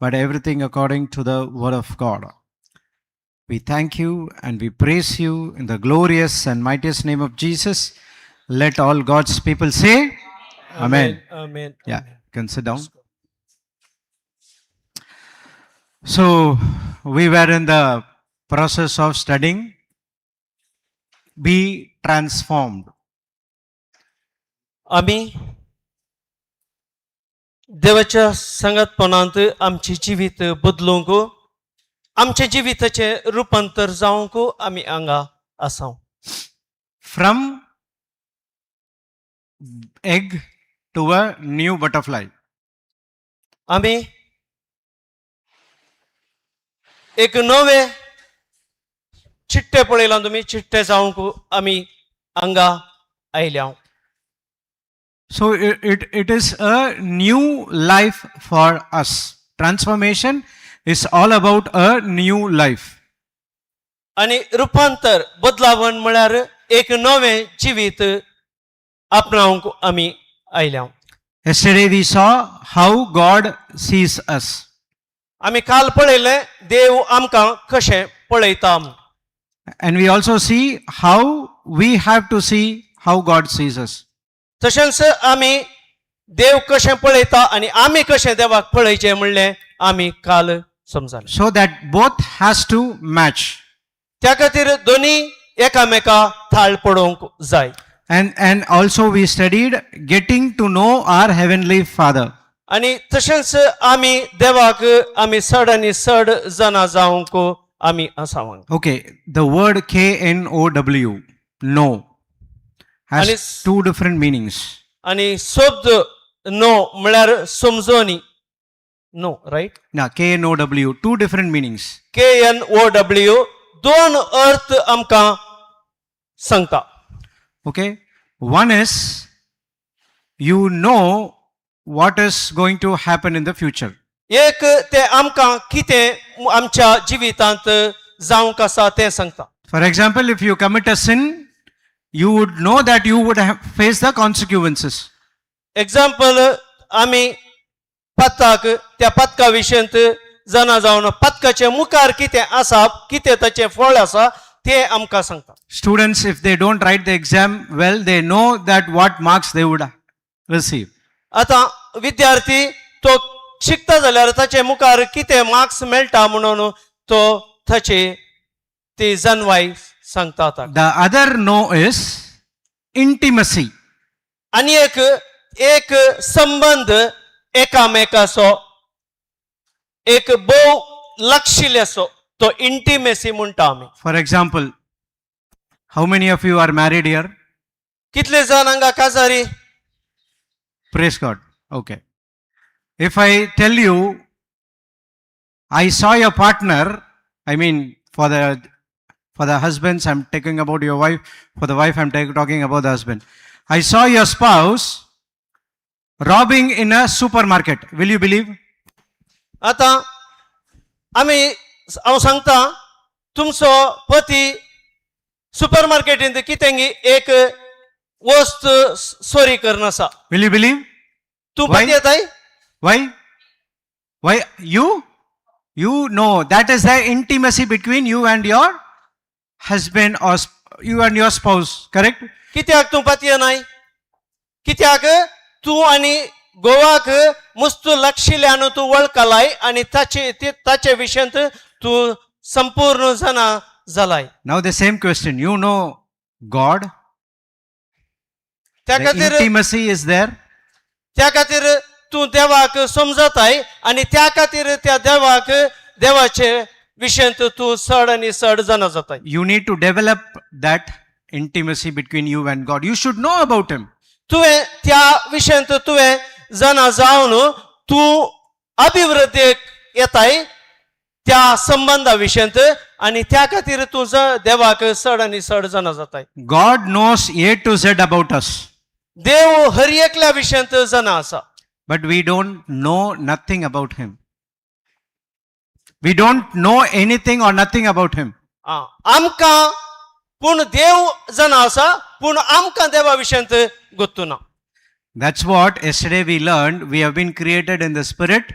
but everything according to the Word of God. We thank you and we praise you in the glorious and mightiest name of Jesus. Let all God's people say, Amen. Amen. Yeah, you can sit down. So, we were in the process of studying Be Transformed. आमी देवाच्या सांगातपणांत आमचें जिवीत बदलूंक आमच्या जिविताचें रुपांतर जावंक आमी हांगा आसा. From egg to a new butterfly. आमी एक नवे चिट्टे पळयलां तुमी चिट्टे जावंक आमी हांगा आयल्या. So it is a new life for us. Transformation is all about a new life. आनी रुपांतर बदलावण म्हळ्यार एक नवें जिवीत आपणावंक आमी आयल्या. Yesterday we saw how God sees us. आमी काल पळयलें देव आमकां कशें पळयता. And we also see how we have to see how God sees us. तशेंच आमी देव कशें पळयता आनी आमी कशें देवाक पळयचें म्हणलें आमी काल समजालें. So that both has to match. त्या खातीर दोनी एकामेका थाळ पडोवंक जाय. And also we studied getting to know our Heavenly Father. आनी तशेंच आमी देवाक आमी चड आनी चड जाणा जावंक आमी आसा. Okay, the word Know, know, has And two different meanings. आनी शब्द नो म्हळ्यार समजोनी no right. Now, Know, two different meanings. Know दोन अर्थ आमकां सांगता. Okay, one is you know what is going to happen in the future. एक ते आमकां कितें आमच्या जिवितांत जावंक आसा तें सांगता. For example, if you commit a sin, you would know that you would have face the consequences. Example आमी पत्ताक त्या पदका विशयंत जाणा जावन पदकाचे मुखार कितें आसा कितें ताचें फळ आसा तें आमकां सांगता. Students, if they don't write the exam well, they know that what marks they would receive. आतां विद्यार्थी तो शिकता जाल्यार ताचे मुखार कितें मार्क्स मेळटा म्हणून तो ताची ती जनवाय सांगता आतां. The other know is intimacy. आनी एक एक संबंद एकामेकाचो एक भोव लक्षिल्ल्याचो तो इंटिमेसी म्हणटा आमी. For example, how many of you are married here? कितले जाण हांगा काजारी? Praise God. Okay. If I tell you, I saw your partner, I mean, for the husbands, I'm talking about your wife. For the wife, I'm talking about the husband. I saw your spouse robbing in a supermarket. Will you believe? आतां आमी हांव सांगता तुमचो पती super मार्केटींत कितें एक वस्त चोरी करून आसा. Will you believe? तूं Why? पती येताय? Why? Why? You? You know that is the intimacy between you and your husband or you and your spouse, correct? कित्याक तूं पतयनाय? कित्याक तूं आनी गोवाक मुस्त लक्षिल्यान तूं वळखलाय आनी ताचे ताचे विशयांत तूं संपूर्ण जाणा जालाय. Now the same question. You know God. त्या The खातीर intimacy is there. त्या खातीर तूं देवाक समजताय आनी त्या खातीर त्या देवाक देवाचे विशयांत तूं चड आनी चड जाणा जाताय. You need to develop that intimacy between you and God. You should know about Him. तुवें त्या विशयांत तुवें जाणा जावन तूं अभिवृद्धीक येताय त्या संबंदा विशयांत आनी त्या खातीर तूं देवाक चड आनी चड जाणा जाताय. God knows A to Z about us, देव हर एकल्या विशयांत जाणा आसा. But we don't know nothing about Him. We don't know anything or nothing about Him. आं, आमकां पूण देव जाणा आसा पूण आमकां देवा विशयांत गोत्तू ना. That's what yesterday we learned. We have been created in the spirit.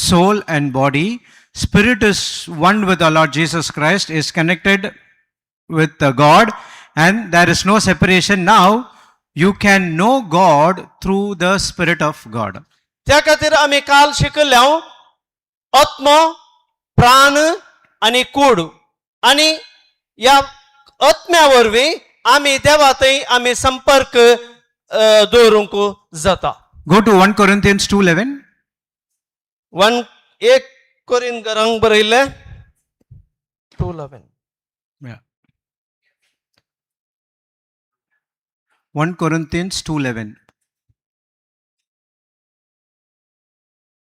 soul and body. Spirit is one with our Lord Jesus Christ, is connected with the God, and there is no separation. Now you can know God through the Spirit of God. त्या खातीर आमी काल शिकले हांव आत्मो, प्राण आनी कूड आनी ह्या आत्म्या वरवीं आमी देवा थंय आमी संपर्क दवरूंक जाता. Go to 1 Corinthians 2:11. 1 1 कोरिन घरांक बरयल्लें 2:11. Yeah. 1 Corinthians 2:11.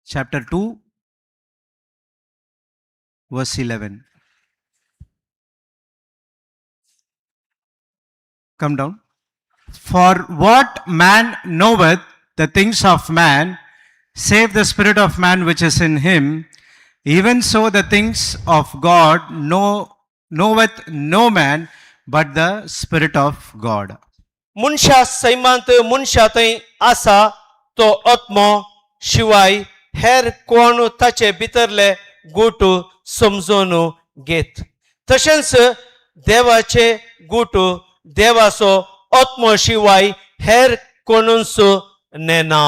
Chapter 2, verse 11. Come down. For what man knoweth the things of man, save the spirit of man which is in him, even so the things of God knoweth no man but the Spirit of God. मनशा सैमांत मनशा थंय आसा तो आत्मो शिवाय हेर कोण ताचे भितरले गूट समजून घेत, तशेंच देवाचे गूट देवाचो आत्मो शिवाय हेर कोणूच नेना.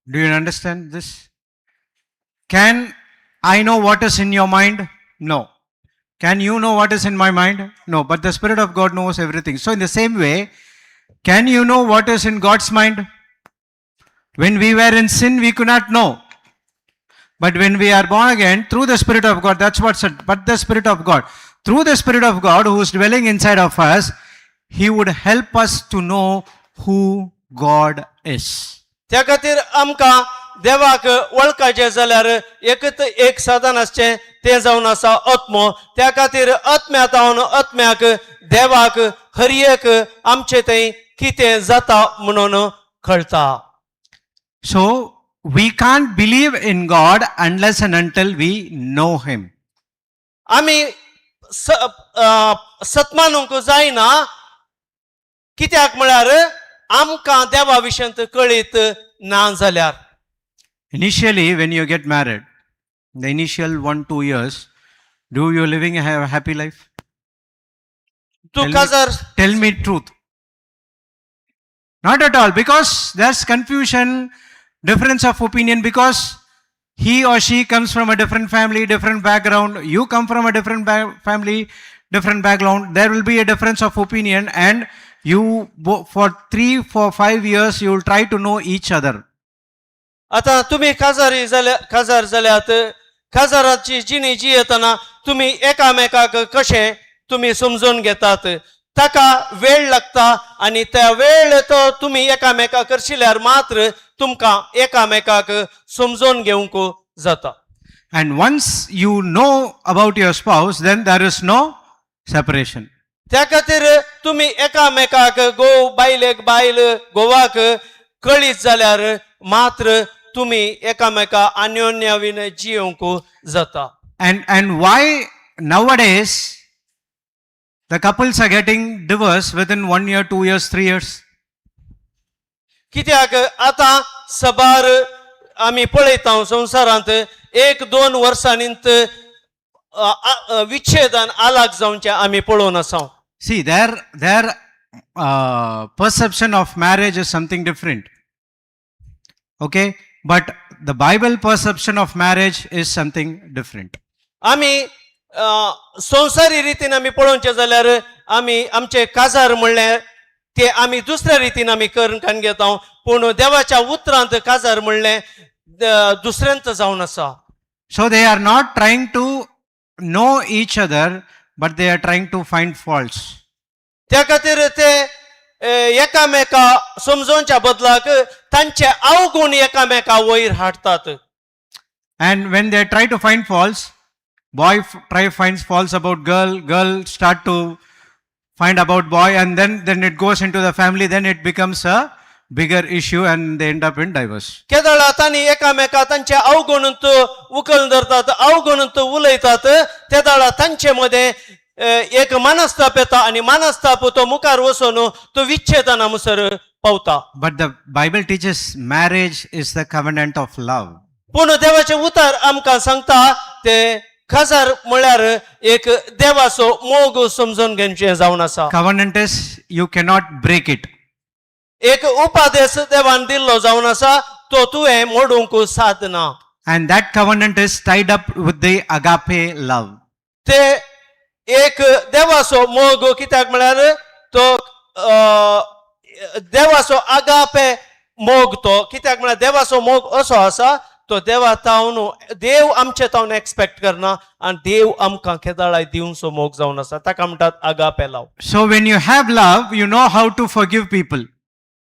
Do you understand this? Can I know what is in your mind? No. Can you know what is in my mind? No. But the Spirit of God knows everything. So, in the same way, can you know what is in God's mind? When we were in sin, we could not know. But when we are born again, through the Spirit of God, that's what said, but the Spirit of God, through the Spirit of God who is dwelling inside of us, He would help us to know who God is. त्या खातीर आमकां देवाक वळखाचें जाल्यार एकच एक साधन आसचें, तें जावन आसा आत्मो. त्या खातीर आत्म्या जावन आत्म्याक देवाक हर एक आमचे थंय कितें जाता म्हणून कळटा. So we can't believe in God unless and until we know Him. आमी सतमानूंक जायना, कित्याक म्हळ्यार आमकां देवा विशयांत कळीत ना जाल्यार. Initially, when you get married, the initial 1, 2 years, do you living have a happy life? तूं Tell me, काजार tell me truth. Not at all, because there's confusion, difference of opinion, because he or she comes from a different family, different background. You come from a different family, different background. There will be a difference of opinion, and you for 3, 4, 5 years you will try to know each other. आतां तुमी काजारी जाल्या, काजार जाल्यात, काजाराची जिणी जियेतना तुमी एकामेकाक कशें तुमी समजून घेतात, ताका वेळ लागता आनी त्या वेळ तो तुमी एकामेकाक करशिल्यार मात्र तुमकां एकामेकाक समजून घेवंक जाता. And once you know about your spouse, then there is no separation. त्या खातीर तुमी एकामेकाक घोव बायलेक, बायल घोवाक कळीत जाल्यार मात्र तुमी एकामेका अन्योन्यावीन जियोवंक जाता. And why nowadays the couples are getting divorced within one year, 2 years, 3 years? कित्याक आतां सबार आमी पळयता संवसारांत एक दोन वर्सांनीत विच्छेदन आलाग जावचें आमी पळोवन आसा. See, their perception of marriage is something different. Okay, but the Bible perception of marriage is something different. आमी संवसारी रितीन आमी पळोवचें जाल्यार आमी आमचे काजार म्हणलें ते आमी दुसऱ्या रितीन आमी करून कान घेता, पूण देवाच्या उतरांत काजार म्हणलें दुसऱ्यांत जावन आसा. So they are not trying to know each other, but they are trying to find faults. त्या खातीर ते एकामेका समजोवच्या बदलाक तांचे अवगुण एकामेका वयर हाडटात. And when they try to find faults, boy try finds faults about girl, girl start to find about boy, and then it goes into the family, then it becomes a bigger issue and they end up in divorce. केदळा तांणी एकामेका तांचे अवगुणूंत उकल धरतात, अवगुणूंत उलयतात, तेदळा तांचे मदें एक मनस्ताप येता आनी मनस्ताप तो मुखार वचून तो विच्छेदना मुसर पावता. But the Bible teaches marriage is the covenant of love. पूण देवाचें उतर आमकां सांगता ते काजार म्हळ्यार एक देवाचो मोग समजून घेवचें जावन आसा. Covenant is you cannot break it. एक उपादेश देवान दिल्लो जावन आसा तो तुवें मोडूंक साद ना. And that covenant is tied up with the agape love. ते एक देवाचो मोग कित्याक म्हळ्यार तो देवाचो आगापे मोग तो कित्याक म्हळ्यार देवाचो मोग असो आसा तो देवा तावन देव आमचे तावन एक्सपेक्ट करना आनी देव आमकां केदाळाय दिवचो मोग जावन आसा ताका म्हणटात आगापे लाव. So when you have love, you know how to forgive people.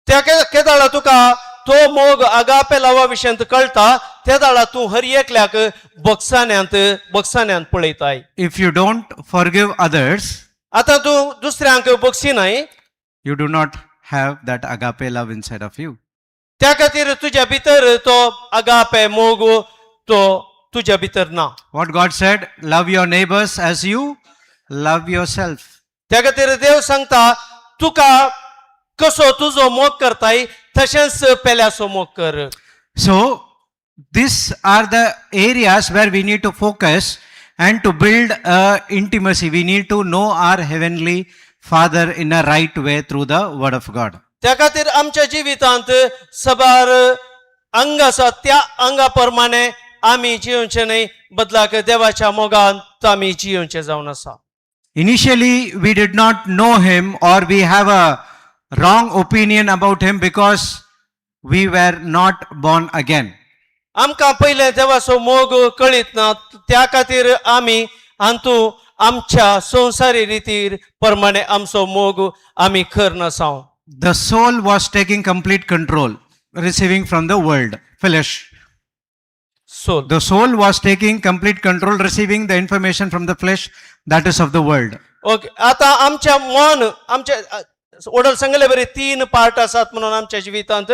त्या केदाळा तुका तो मोग आगापे लावा विशयांत कळटा ते दाळा तूं हर एकल्याक बक्सान्यांत बक्सान्यांत पळयताय. If you don't forgive others, आतां तूं दुसऱ्यांक बक्षिनाय, you do not have that agape love inside of you. त्या खातीर तुज्या भितर तो आगापे मोग तो तुज्या भितर ना. What God said, love your neighbors as you love yourself. त्या खातीर देव सांगता तुका कसो तुजो मोग करताय तशेंच पेल्याचो मोग कर. So these are the areas where we need to focus and to build a intimacy. We need to know our heavenly Father in a right way through the word of God. त्या खातीर आमच्या जिवितांत सबार अंग आसा त्या अंगा प्रमाणे आमी जियोवचें न्हय बदलाक देवाच्या मोगांत आमी जियोवचें जावन आसा. Initially, we did not know him or we have a wrong opinion about him because we were not born again. आमकां पयलें देवाचो मोग कळीत ना त्या खातीर आमी हातूं आमच्या संवसारी रितीर प्रमाणे आमचो मोग आमी कर नासांव. The soul was taking complete control, receiving from the world, flesh. Soul. The soul was taking complete control, receiving the information from the flesh that is of the world. Okay आतां आमच्या मन आमच्या ओडल सांगले बरे तीन पार्ट आसात म्हणून आमच्या जिवितांत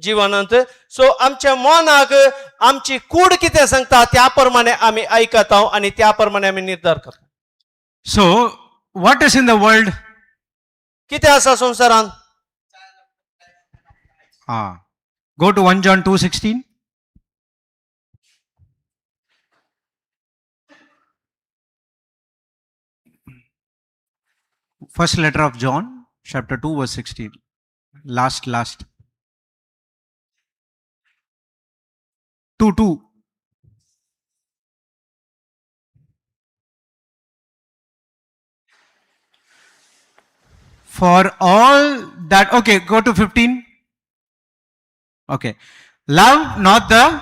जिवनांत सो आमच्या मनाक आमची कूड कितें सांगता त्या प्रमाणे आमी आयकता आनी त्या प्रमाणे आमी निर्धार करता. So, what is in the world? कितें आसा संवसारांत? Ah, go to 1 John 2:16. First letter of John, chapter 2, verse 16. Last, last. 2 2. For all that, okay, go to 15. Okay. Love not the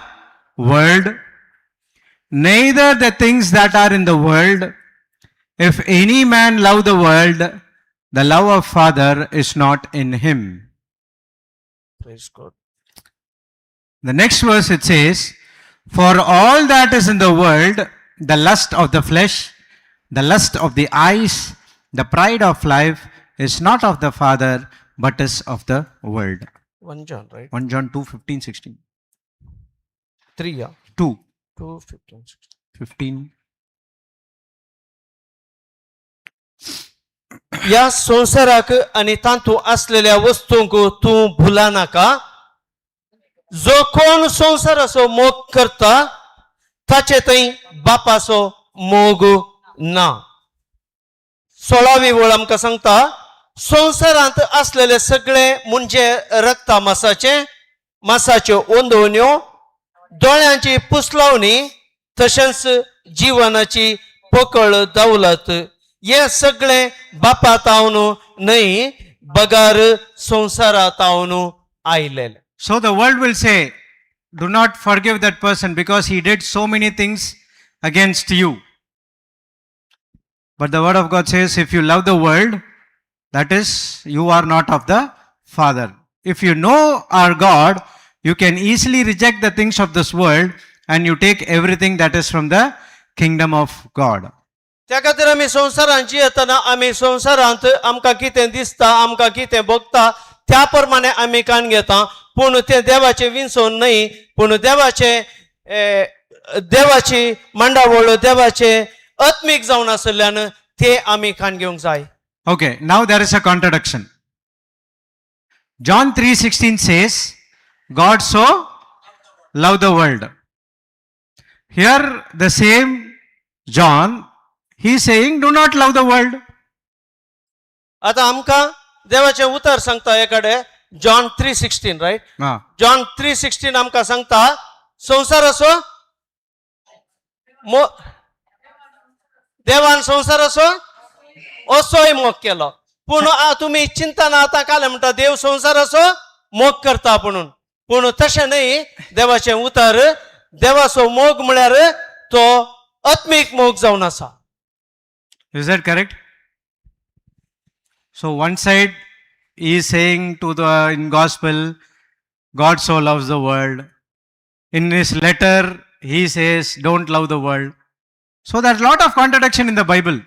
world, neither the things that are in the world. If any man love the world, the love of Father is not in him. Praise God. The next verse it says, For all that is in the world, the lust of the flesh, the lust of the eyes, the pride of life, is not of the Father, but is of the world. 1 John, right? 1 John 2 15 16. 3, yeah. 2 2, 15, 16. 15. ह्या संवसाराक आनी तातूंत आसलेल्या वस्तूंक तूं भुला नाका. जो कोण संवसाराचो मोग करता ताचे थंय बापाचो मोग ना. 16वी वळ आमकां सांगता संवसारांत आसलेले सगळे म्हणजे रक्ता मासाचे मासाच्यो ओंदोवण्यो दोळ्यांची पुसलावणी तशेंच जिवनाची पोकळ दौलत हे सगळे बापा तावन न्हय बगार संवसारा तावन आयलेले. So the world will say, Do not forgive that person because he did so many things against you. But the word of God says, If you love the world, that is, you are not of the Father. If you know our God, you can easily reject the things of this world and you take everything that is from the kingdom of God. त्या खातीर आमी संवसारांत जियेतना आमी संवसारांत आमकां कितें दिसता आमकां कितें भोगता त्या प्रमाणे आमी कान घेता पूण तें देवाचें विंचोवन न्हय पूण देवाचें देवाची मांडावळ देवाचें आत्मीक जावन आशिल्ल्यान ते आमी कान घेवंक जाय. Okay, now there is a contradiction. John 3:16 says, God so loved the world. Here, the same John, he is saying, do not love the world. आतां आमकां देवाचें उतर सांगता एकडे John 3:16, right? Ah. John 3:16 आमकां सांगता संवसाराचो मो देवान संवसाराचो असोय मोग केलो. पूण तुमी चिंतना आतां कालें म्हणटा देव संवसाराचो मोग करता म्हणून, पूण तशें न्हय. देवाचें उतर देवाचो मोग म्हळ्यार तो आत्मीक मोग जावन आसा. Is that correct? So one side he is saying to the in gospel, God so loves the world. In his letter, he says, don't love the world. So there's a lot of contradiction in the Bible.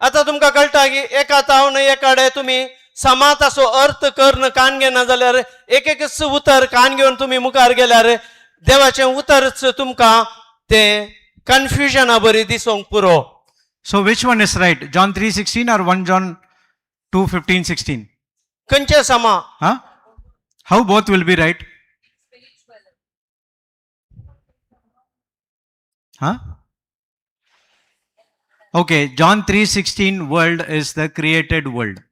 आतां तुमकां कळटा की एका तावन एकाडे तुमी समात असो अर्थ करून कान घेना जाल्यार एक एकच उतर कान घेवन तुमी मुखार गेल्यार देवाचें उतरच तुमकां तें कन्फ्युजना बरी दिसूंक पुरो. So which one is right? John 3:16 or 1 John 2:15, 16? खंयचें समा? Huh? How both will be right? Huh? Okay, John 3:16 world is the created world.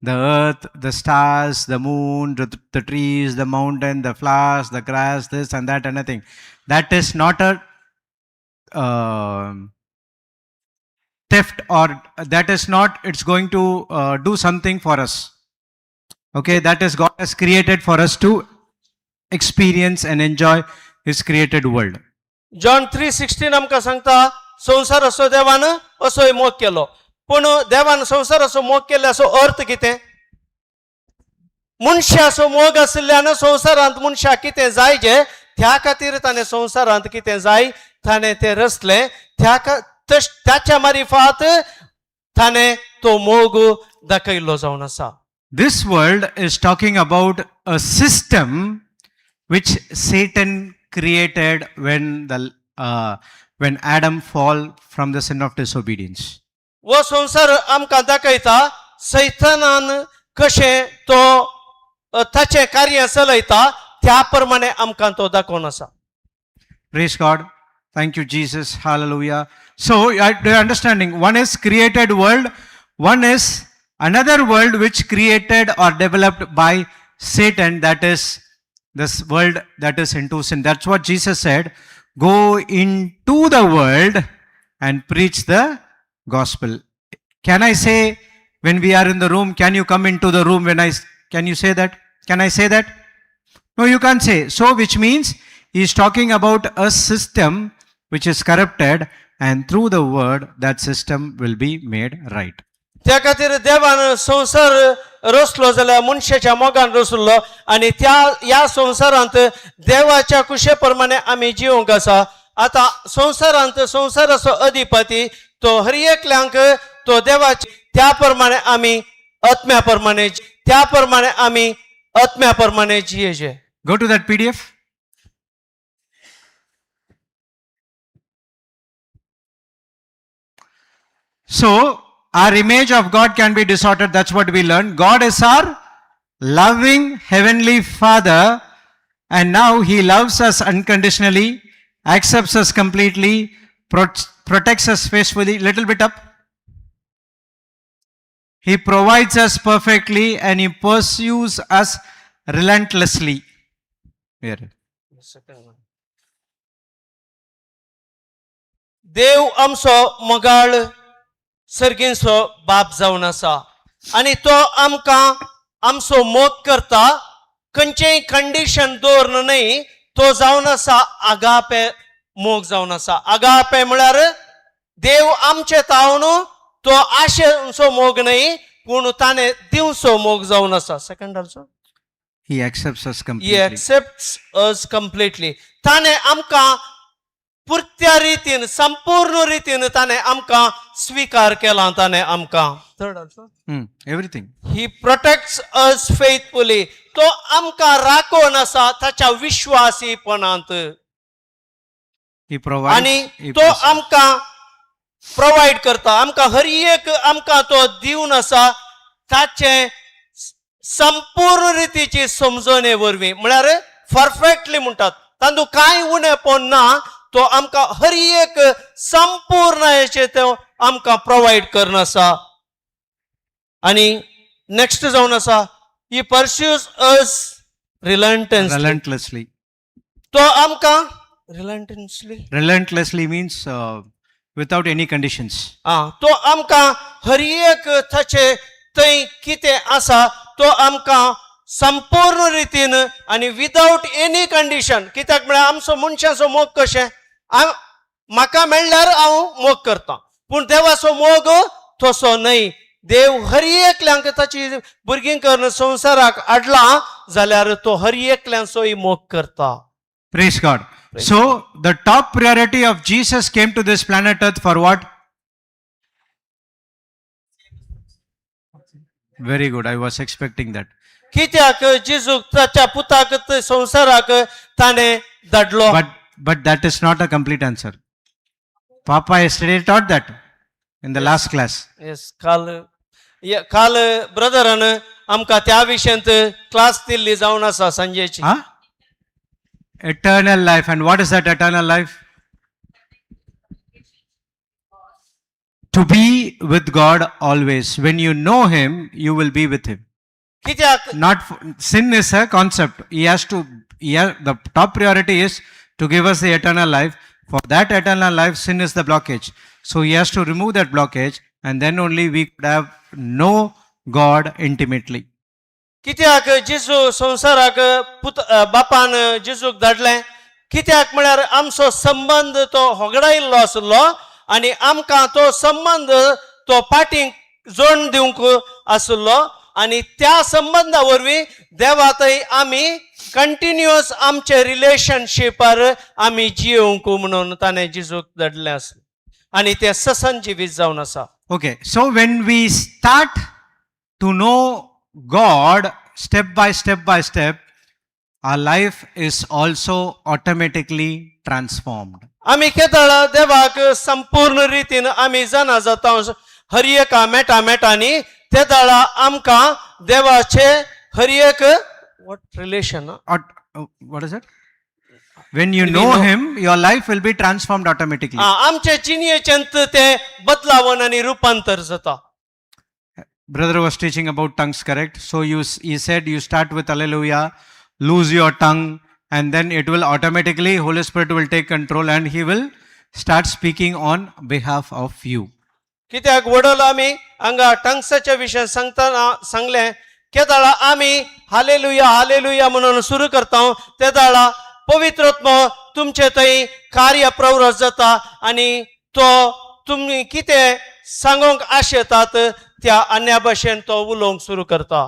The earth, the stars, the moon, the trees, the mountain, the flowers, the grass, this and that and nothing. That is not a theft, or that is not, it's going to do something for us. Okay, that is God has created for us to experience and enjoy His created world. John 3:16 आमकां सांगता संवसार असो देवान असोय मोग केलो. पूण देवान संवसाराचो मोग केल्ल्याचो अर्थ कितें? मनशाचो मोग आशिल्ल्यान संवसारांत मनशाक कितें जाय जे त्या खातीर ताणें संवसारांत कितें जाय ताणें तें रचलें. त्या तश ताच्या मारिफात ताणें तो मोग दाखयल्लो जावन आसा. This world is talking about a system which Satan created when Adam fall from the sin of disobedience. हो संवसार आमकां दाखयता सैतानान कशें तो ताचें कार्य चलयता त्या प्रमाणे आमकां तो दाखोवन आसा. Praise God. Thank you, Jesus. Hallelujah. So, the understanding one is created world, one is another world which created or developed by Satan, that is this world that is into sin. That's what Jesus said, go into the world and preach the gospel. Can I say, when we are in the room, can you come into the room when I, can you say that? Can I say that? No, you can't say. So, which means he is talking about a system which is corrupted, and through the word, that system will be made right. त्या खातीर देवान संवसार रचलो जाल्यार मनशाच्या मोगान रचलो आनी त्या ह्या संवसारांत देवाच्या कुशे प्रमाणे आमी जिवंक आसा. आतां संवसारांत संवसाराचो अधिपती तो हर एकल्यांक तो देवाचे त्या प्रमाणे आमी आत्म्या प्रमाणे त्या प्रमाणे आमी आत्म्या प्रमाणे जियेचे. Go to that PDF. So, our image of God can be distorted. That's what we learned. God is our loving heavenly Father, and now He loves us unconditionally, accepts us completely, protects us faithfully. Little bit up. He provides us perfectly and He pursues us relentlessly. Here. देव आमचो मोगाळ सर्गींचो बाप जावन आसा आनी तो आमकां आमचो मोग करता खंयचेय कंडिशन दवरन न्हय. तो जावन आसा आगापे मोग जावन आसा. आगापे म्हळ्यार देव आमचे तावन तो आशेचो मोग न्हय पूण ताणें दिवचो मोग जावन आसा. Second also. He accepts us he completely. Accepts us completely. ताणें आमकां पुरत्या रितीन संपूर्ण रितीन ताणें आमकां स्विकार केला ताणें आमकां. Third also. Everything. He protects us faithfully. तो आमकां राखोवन आसा ताच्या विश्वासीपणांत. He provides. आनी he तो pursues. आमकां प्रोवायड करता आमकां हर एक आमकां तो दिवन आसा ताचें संपूर्ण रितीची समजणे वरवीं म्हळ्यार परफेक्टली म्हणटात तातूंत कांय उणेपण ना. तो आमकां हर एक संपूर्णायेचें तो आमकां प्रोवायड करून आसा. आनी नेक्स्ट जावन आसा, he pursues us relentlessly. Relentlessly. तो आमकां relentlessly. Relentlessly means without any conditions. आं, तो आमकां हर एक ताचे थंय कितें आसा तो आमकां संपूर्ण रितीन आनी विदावट एनी कंडिशन. कित्याक म्हळ्यार आमचो मनशाचो मोग कशें, म्हाका मेळ्ळ्यार हांव मोग करता, पूण देवाचो मोग तसो न्हय. देव हर एकल्यांक ताची भुरगीं करून संवसाराक हाडला जाल्यार तो हर एकल्यांचोय मोग करता. Praise God. Praise So, the top priority of Jesus came to this planet Earth for what? Very good. I was expecting that. कित्याक जेजूक ताच्या पुताक ते संवसाराक ताणें धाडलो? But that is not a complete answer. Papa yesterday taught that in the last class. Yes, काल काल brethren आमकां त्या विशयांत क्लास दिल्ली जावन आसा सांजेची. Huh? Eternal life. And what is that eternal life? To be with God always. When you know Him, you will be with Him. कित्याक Not sin is a concept. He has to. The top priority is to give us the eternal life. For that eternal life, sin is the blockage. So he has to remove that blockage, and then only we could have know God intimately. कित्याक जेजू संवसाराक पुत बापान जेजूक धाडलें? कित्याक म्हळ्यार आमचो संबंद तो होगडायल्लो आसलो आनी आमकां तो संबंद तो पाटींक जोड दिवंक आसलो आनी त्या संबंदा वरवीं देवा थंय आमी कंटिन्युअस आमचे रिलेशनशिपार आमी जियोवंक म्हणून ताणें जेजूक धाडलें आसलें आनी तें ससन जिवीत जावन आसा. Okay, so when we start to know God step by step by step, our life is also automatically transformed. आमी केदळ देवाक संपूर्ण रितीन आमी जाणा जाता हर एका मेटा मेटांनी, ते दळा आमकां देवाचे हर एक what relation What is it? When you We know know- Him, your life will be transformed automatically. आमचे जिणेचेंत ते बदलावन आनी रुपांतर जाता. Brother was teaching about tongues, correct? So he said you start with hallelujah, lose your tongue, and then it will automatically, Holy Spirit will take control and he will start speaking on behalf of you. कित्याक वडल आमी हांगा टंग्साच्या विशयान सांगतना सांगलें, केदळा आमी hallelujah hallelujah म्हणून सुरू करता तेदळा पवित्रत्म तुमचे थंय कार्य प्रवृत्त जाता आनी तो तुमी कितें सांगूंक आशेतात त्या अन्या भाशेन तो उलोवंक सुरू करता.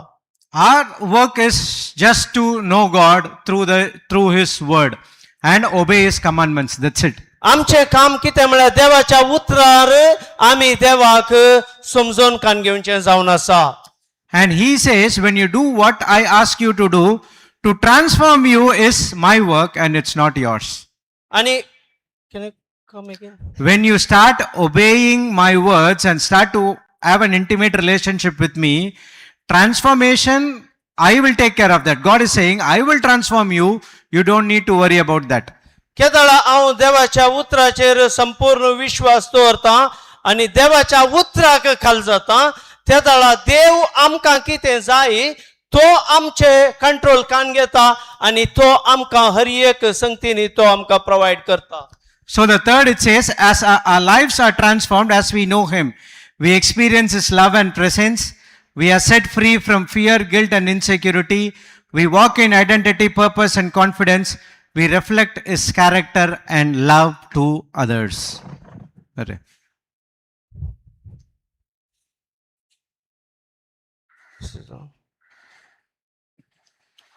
Our work is just to know God through His word and obey His commandments. That's it. आमचें काम कितें म्हळ्यार देवाच्या उतरार आमी देवाक समजून कान घेवचें जावन आसा. And He says, when you do what I ask you to do, to transform you is my work and it's not yours. आनी can I come again? When you start obeying my words and start to have an intimate relationship with me, transformation, I will take care of that. God is saying, I will transform you. You don't need to worry about that. केदळा हांव देवाच्या उतराचेर संपूर्ण विश्वास दवरता आनी देवाच्या उतराक खाल जाता, तेदळा देव आमकां कितें जाय तो आमचे कंट्रोल कान घेता आनी तो आमकां हर एक संगतीनी तो आमकां प्रोवायड करता. So the third, it says, as our lives are transformed as we know Him, we experience His love and presence. We are set free from fear, guilt, and insecurity. We walk in identity, purpose, and confidence. We reflect His character and love to others. Arre.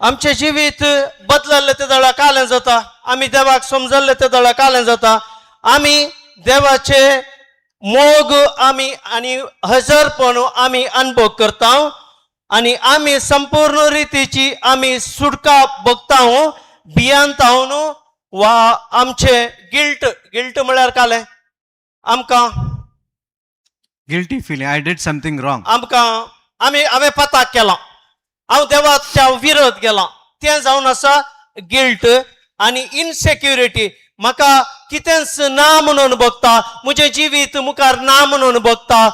आमचें जिवीत बदलल्लें ते दळा कालें जाता, आमी देवाक समजल्लें ते दळा कालें जाता, आमी देवाचे मोग आमी आनी हजरपण आमी अनुभव करता आनी आमी संपूर्ण रितीची आमी सुटका भोगता भियांत न्हू वा आमचे गिल्ट. गिल्ट म्हळ्यार कालें आमकां Guilty feeling. I did something wrong. आमकां आमी हांवें पताक केलां, हांव देवाच्या विरोध केलां, तें जावन आसा गिल्ट. आनी इनसेक्युरिटी, म्हाका कितेंच ना म्हणून बघता, म्हजें जिवीत मुखार ना म्हणून बघता,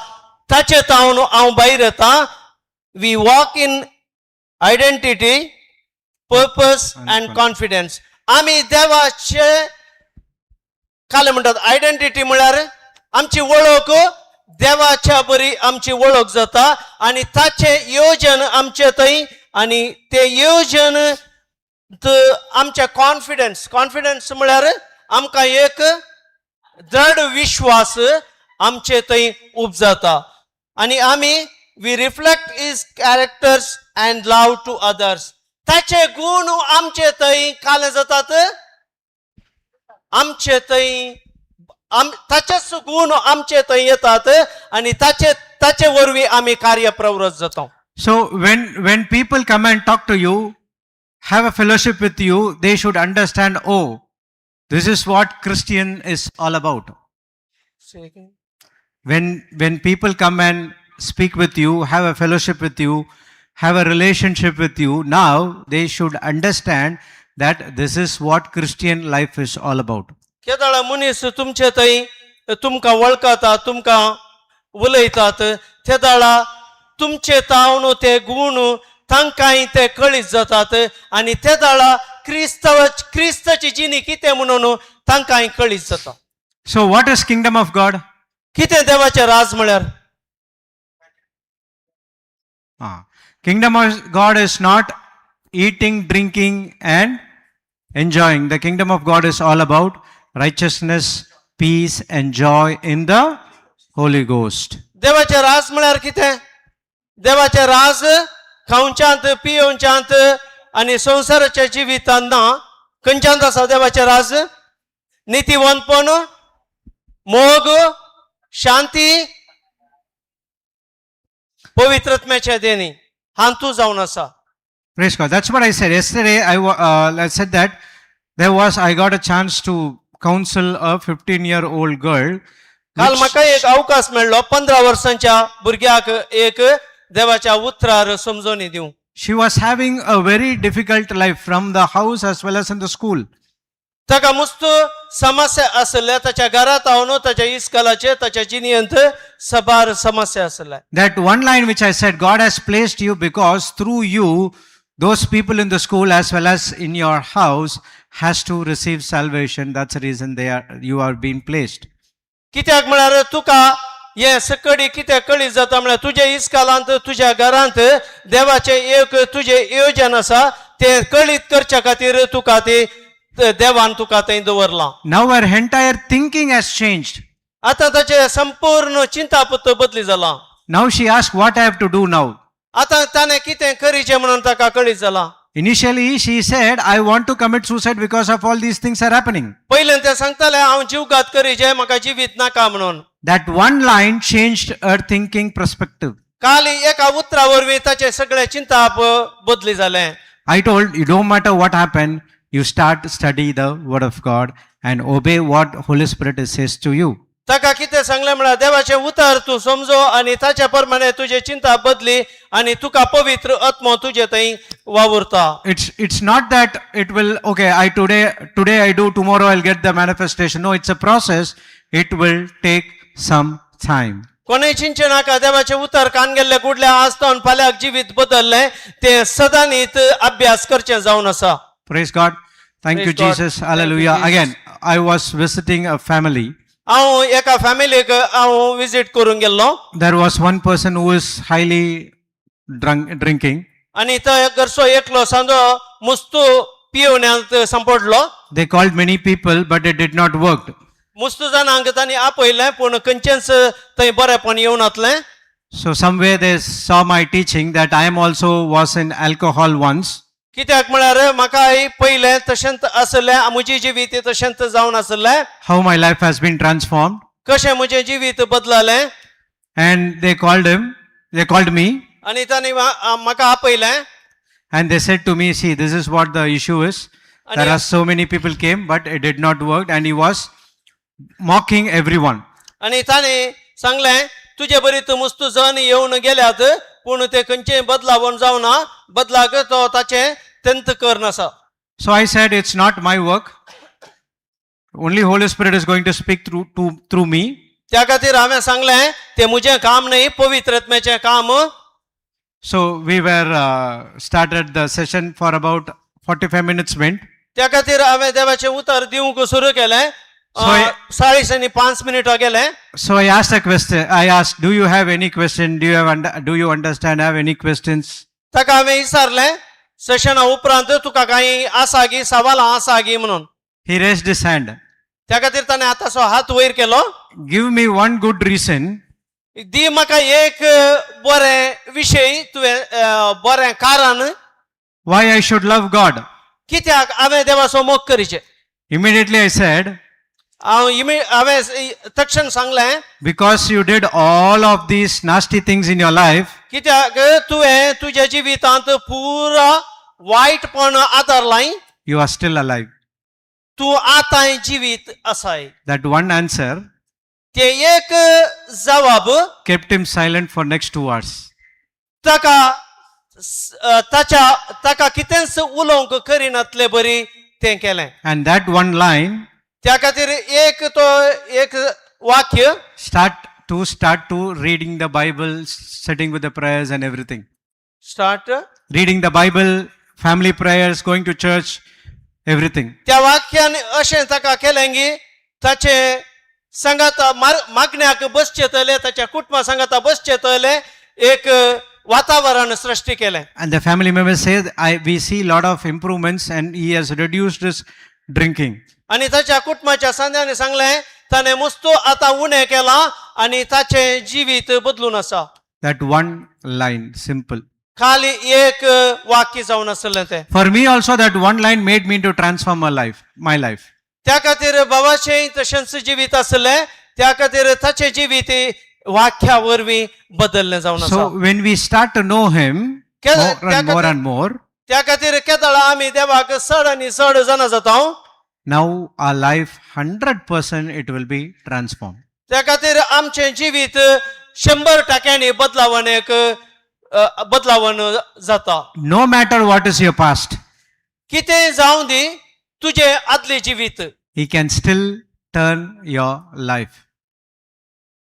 ताचे तावन हांव भायर येता. We walk in identity, purpose and confidence. आमी देवाचे काल म्हणटात आयडेंटिटी म्हळ्यार आमची वळख देवाच्या बरी आमची वळख जाता आनी ताचें योजन आमचे थंय आनी तें योजन आमचे कॉन्फिडन्स. कॉन्फिडन्स म्हळ्यार आमकां एक दृढ विश्वास आमचे थंय उपजाता आनी आमी we reflect his characters and love to others. ताचे गूण आमचे थंय काले जातात, आमचे थंय आम ताचेच गूण आमचे थंय येतात आनी ताचे ताचे वरवीं आमी कार्य प्रवृत्त जाता. So when people come and talk to you, have a fellowship with you, they should understand, oh, this is what Christian is all about. When people come and speak with you, have a fellowship with you, have a relationship with you, now they should understand that this is what Christian life is all about. केदळा मनीस तुमचे थंय तुमकां वळखता, तुमकां उलयतात, तेदळा तुमचे तावन ते गूण तांकांय ते कळीत जातात आनी तेदळा क्रिस्तांव क्रिस्ताची जिणी कितें म्हणून तांकांय कळीत जाता. So what is kingdom of God? कितें देवाचें राज म्हळ्यार? Ah. Kingdom of God is not eating, drinking, and enjoying. The kingdom of God is all about righteousness, peace, and joy in the Holy Ghost. देवाचें राज म्हळ्यार कितें? देवाचें राज खावच्यांत पियोवच्यांत आनी संवसाराच्या जिवितांत ना. खंयच्यांत आसा देवाचें राज? नितीवंतपण, मोग, शांती, पवित्रत्म्याच्या देणी हांतू जावन आसा. Praise God. That's what I said yesterday. I said that there was I got a chance to counsel a 15-year-old girl. काल म्हाका एक अवकाश मेळ्ळो 15 वर्सांच्या भुरग्याक एक देवाच्या उतरार समजोनी दिवं. She was having a very difficult life from the house as well as in the school. ताका मुस्त समस्या आसल्या ताच्या घरांत हांव ताच्या इस्कलाचे ताच्या जिणेंत सबार समस्या आसल्या. That one line which I said, God has placed you because through you, those people in the school as well as in your house has to receive salvation. That's the reason they are you are being placed. कित्याक म्हळ्यार तुका हे सकडी कित्याक कळीत जाता म्हळ्यार तुज्या इस्कालांत तुज्या घरांत देवाचें एक तुजें योजन आसा तें कळीत करच्या खातीर तुका ती देवान तुका थंय दवरलां. Now her entire thinking has changed. आतां ताचें संपूर्ण चिंतापत्त बदली जालां. Now she asked what I have to do now. आतां ताणें कितें करीचें म्हणून ताका कळीत जालां. Initially, she said, I want to commit suicide because of all these things are happening. पयलें तें सांगतालें हांव जीवघात करीचें, म्हाका जिवीत नाका म्हणून. That one line changed her thinking perspective. काल एका उतरा वरवीं ताचें सगळें चिंताप बदली जालें. I told you, don't matter what happened, you start study the word of God and obey what Holy Spirit says to you. ताका कितें सांगलें म्हळ्यार देवाचें उतर तूं समजो आनी ताच्या प्रमाणे तुजें चिंता बदली आनी तुका पवित्र आत्मो तुजे थंय वावुरता. It's not that it will, okay, I today I do, tomorrow I'll get the manifestation. No, it's a process. It will take some time. कोणें चिंतचें नाका देवाचें उतर कान गेल्ले कुडल्या आसतान फाल्यांक जिवीत बदललें, तें सदांनीत अभ्यास करचें जावन आसा. Praise God. Thank you, Praise God. Jesus. Thank you, Hallelujah. Jesus. Again, I was visiting a family. हांव एका फॅमिलीक हांव विजीट करूंक गेल्लो. There was one person who is highly drunk, drinking. आनी थंय घरचो एकलो सांजो मुस्तू पियोवण्यांत सांपडलो. They called many people, but it did not work. मुस्तू जाणांक तांणी आपयलें पूण खंयचेंच थंय बरेपण येवनातलें. So somewhere they saw my teaching that I am also was in alcohol once. कित्याक म्हळ्यार म्हाकाय पयलें तशेंच आसलें, म्हजी जिवीत तशेंच जावन आसलें. How my life has been transformed. कशें म्हजें जिवीत बदललें. And they called him, they called me, आनी तांणी म्हाका आपयलें. And they said to me, see, this is what the issue is. There are so many people came, but it did not work. And he was mocking everyone. आनी तांणी सांगलें तुजे बरी तूं मुस्तू जण येवन गेल्यात पूण ते खंयचेय बदलावण जावना, बदलाक तो ताचें तेंत कर आसा. So I said, it's not my work. Only Holy Spirit is going to speak through me. त्या खातीर हांवें सांगलें तें म्हजें काम न्हय पवित्र आत्म्याचें काम. So we were started the session for about 45 minutes went. त्या खातीर हांवें देवाचें उतर दिवंक सुरू केलें. चाळीस आनी पांच मिनटां गेलें. So I asked a question. I asked, "Do you have any question? Do you understand? Have any questions?" ताका हांवें विचारलें सेशना उपरांत तुका कांय आसा गी सवालां आसा गी म्हणून. He raised his hand. त्या खातीर ताणें आतांसो हात वयर केलो. Give me one good reason दी म्हाका एक बरें विशय तुवें बरें कारण why I should love God. कित्याक हांवें देवाचो मोग करचें. Immediately I said, हांव इमी हांवें तक्षण सांगलें, because you did all of these nasty things in your life, कित्याक तुवें तुज्या जिवितांत पुरा वायटपण आदारलाय, you are still alive. तूं आतांय जिवीत आसाय. That one answer ते एक जवाब kept him silent for next 2 hours. ताका ताच्या ताका कितेंच उलोवंक करिनातले बरी तें केलें. And that one line त्या खातीर एक तो एक वाक्य start to reading the Bible, sitting with the prayers and everything. Start Reading the Bible, family prayers, going to church, everything. त्या वाक्यान अशें ताका केलें की ताचे सांगाता मागण्याक बसचे तले ताच्या कुटुंबा सांगाता बसचे तले एक वातावरण सृश्टी केलें. And the family members said, we see lot of improvements and he has reduced his drinking. आनी ताच्या कुटुंबाच्या सांद्याने सांगलें ताणें मुस्तो आतां उणें केलां आनी ताचें जिवीत बदलून आसा. That one line, simple. खाली एक वाक्य जावन आसलें तें. For me also, that one line made me to transform my life. त्या खातीर बाबाचें तशेंच जिवीत आसलें त्या खातीर ताचें जिवीत वाक्या वरवीं बदल्लें जावन आसा. So when we start to know him more and more and more, त्या खातीर केदळा आमी देवाक चड आनी चड जाणा जाता, now our life 100% it will be transformed. त्या खातीर आमचें जिवीत 100 टक्क्यांनी बदलावण एक बदलावण जाता. No matter what is your past, कितेंय जावं दी तुजें आदलें जिवीत, he can still turn your life.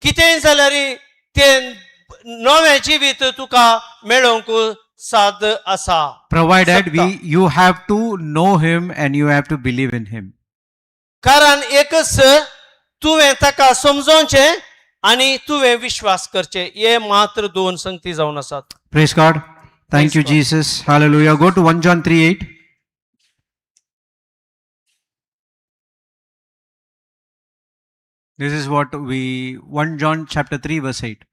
कितेंय जाल्यार तें नवें जिवीत तुका मेळोवंक साद आसा. Provided Sakta. You have to know him and you have to believe in him. कारण एकच तुवें ताका समजोवचें आनी तुवें विश्वास करचें हे मात्र दोन संगती जावन आसात. Praise God. Thank Praise you, God. Jesus. Hallelujah. Go to 1 John 3:8. This is what we 1 John chapter 3 verse 8.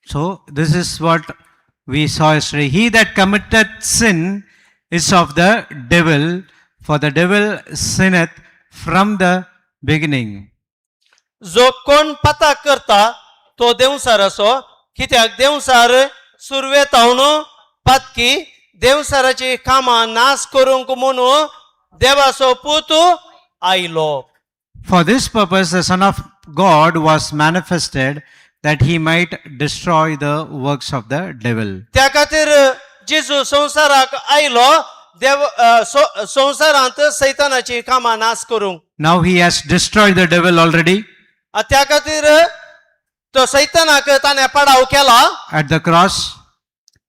So this is what we saw yesterday. He that committeth sin is of the devil, for the devil sinneth from the beginning. जो कोण पता करता तो देंवसार असो कित्याक देंवसार सुरवेतावन पातकी देंवसाराची कामां नाश करूंक म्हणून देवाचो पूत आयलो. For this purpose the Son of God was manifested, that he might destroy the works of the devil. त्या खातीर जेजू संवसाराक आयलो देव संवसारांत सैतानाची कामां नाश करूंक. Now he has destroyed the devil already त्या खातीर तो सैतानाक ताणें पडाव केला at the cross.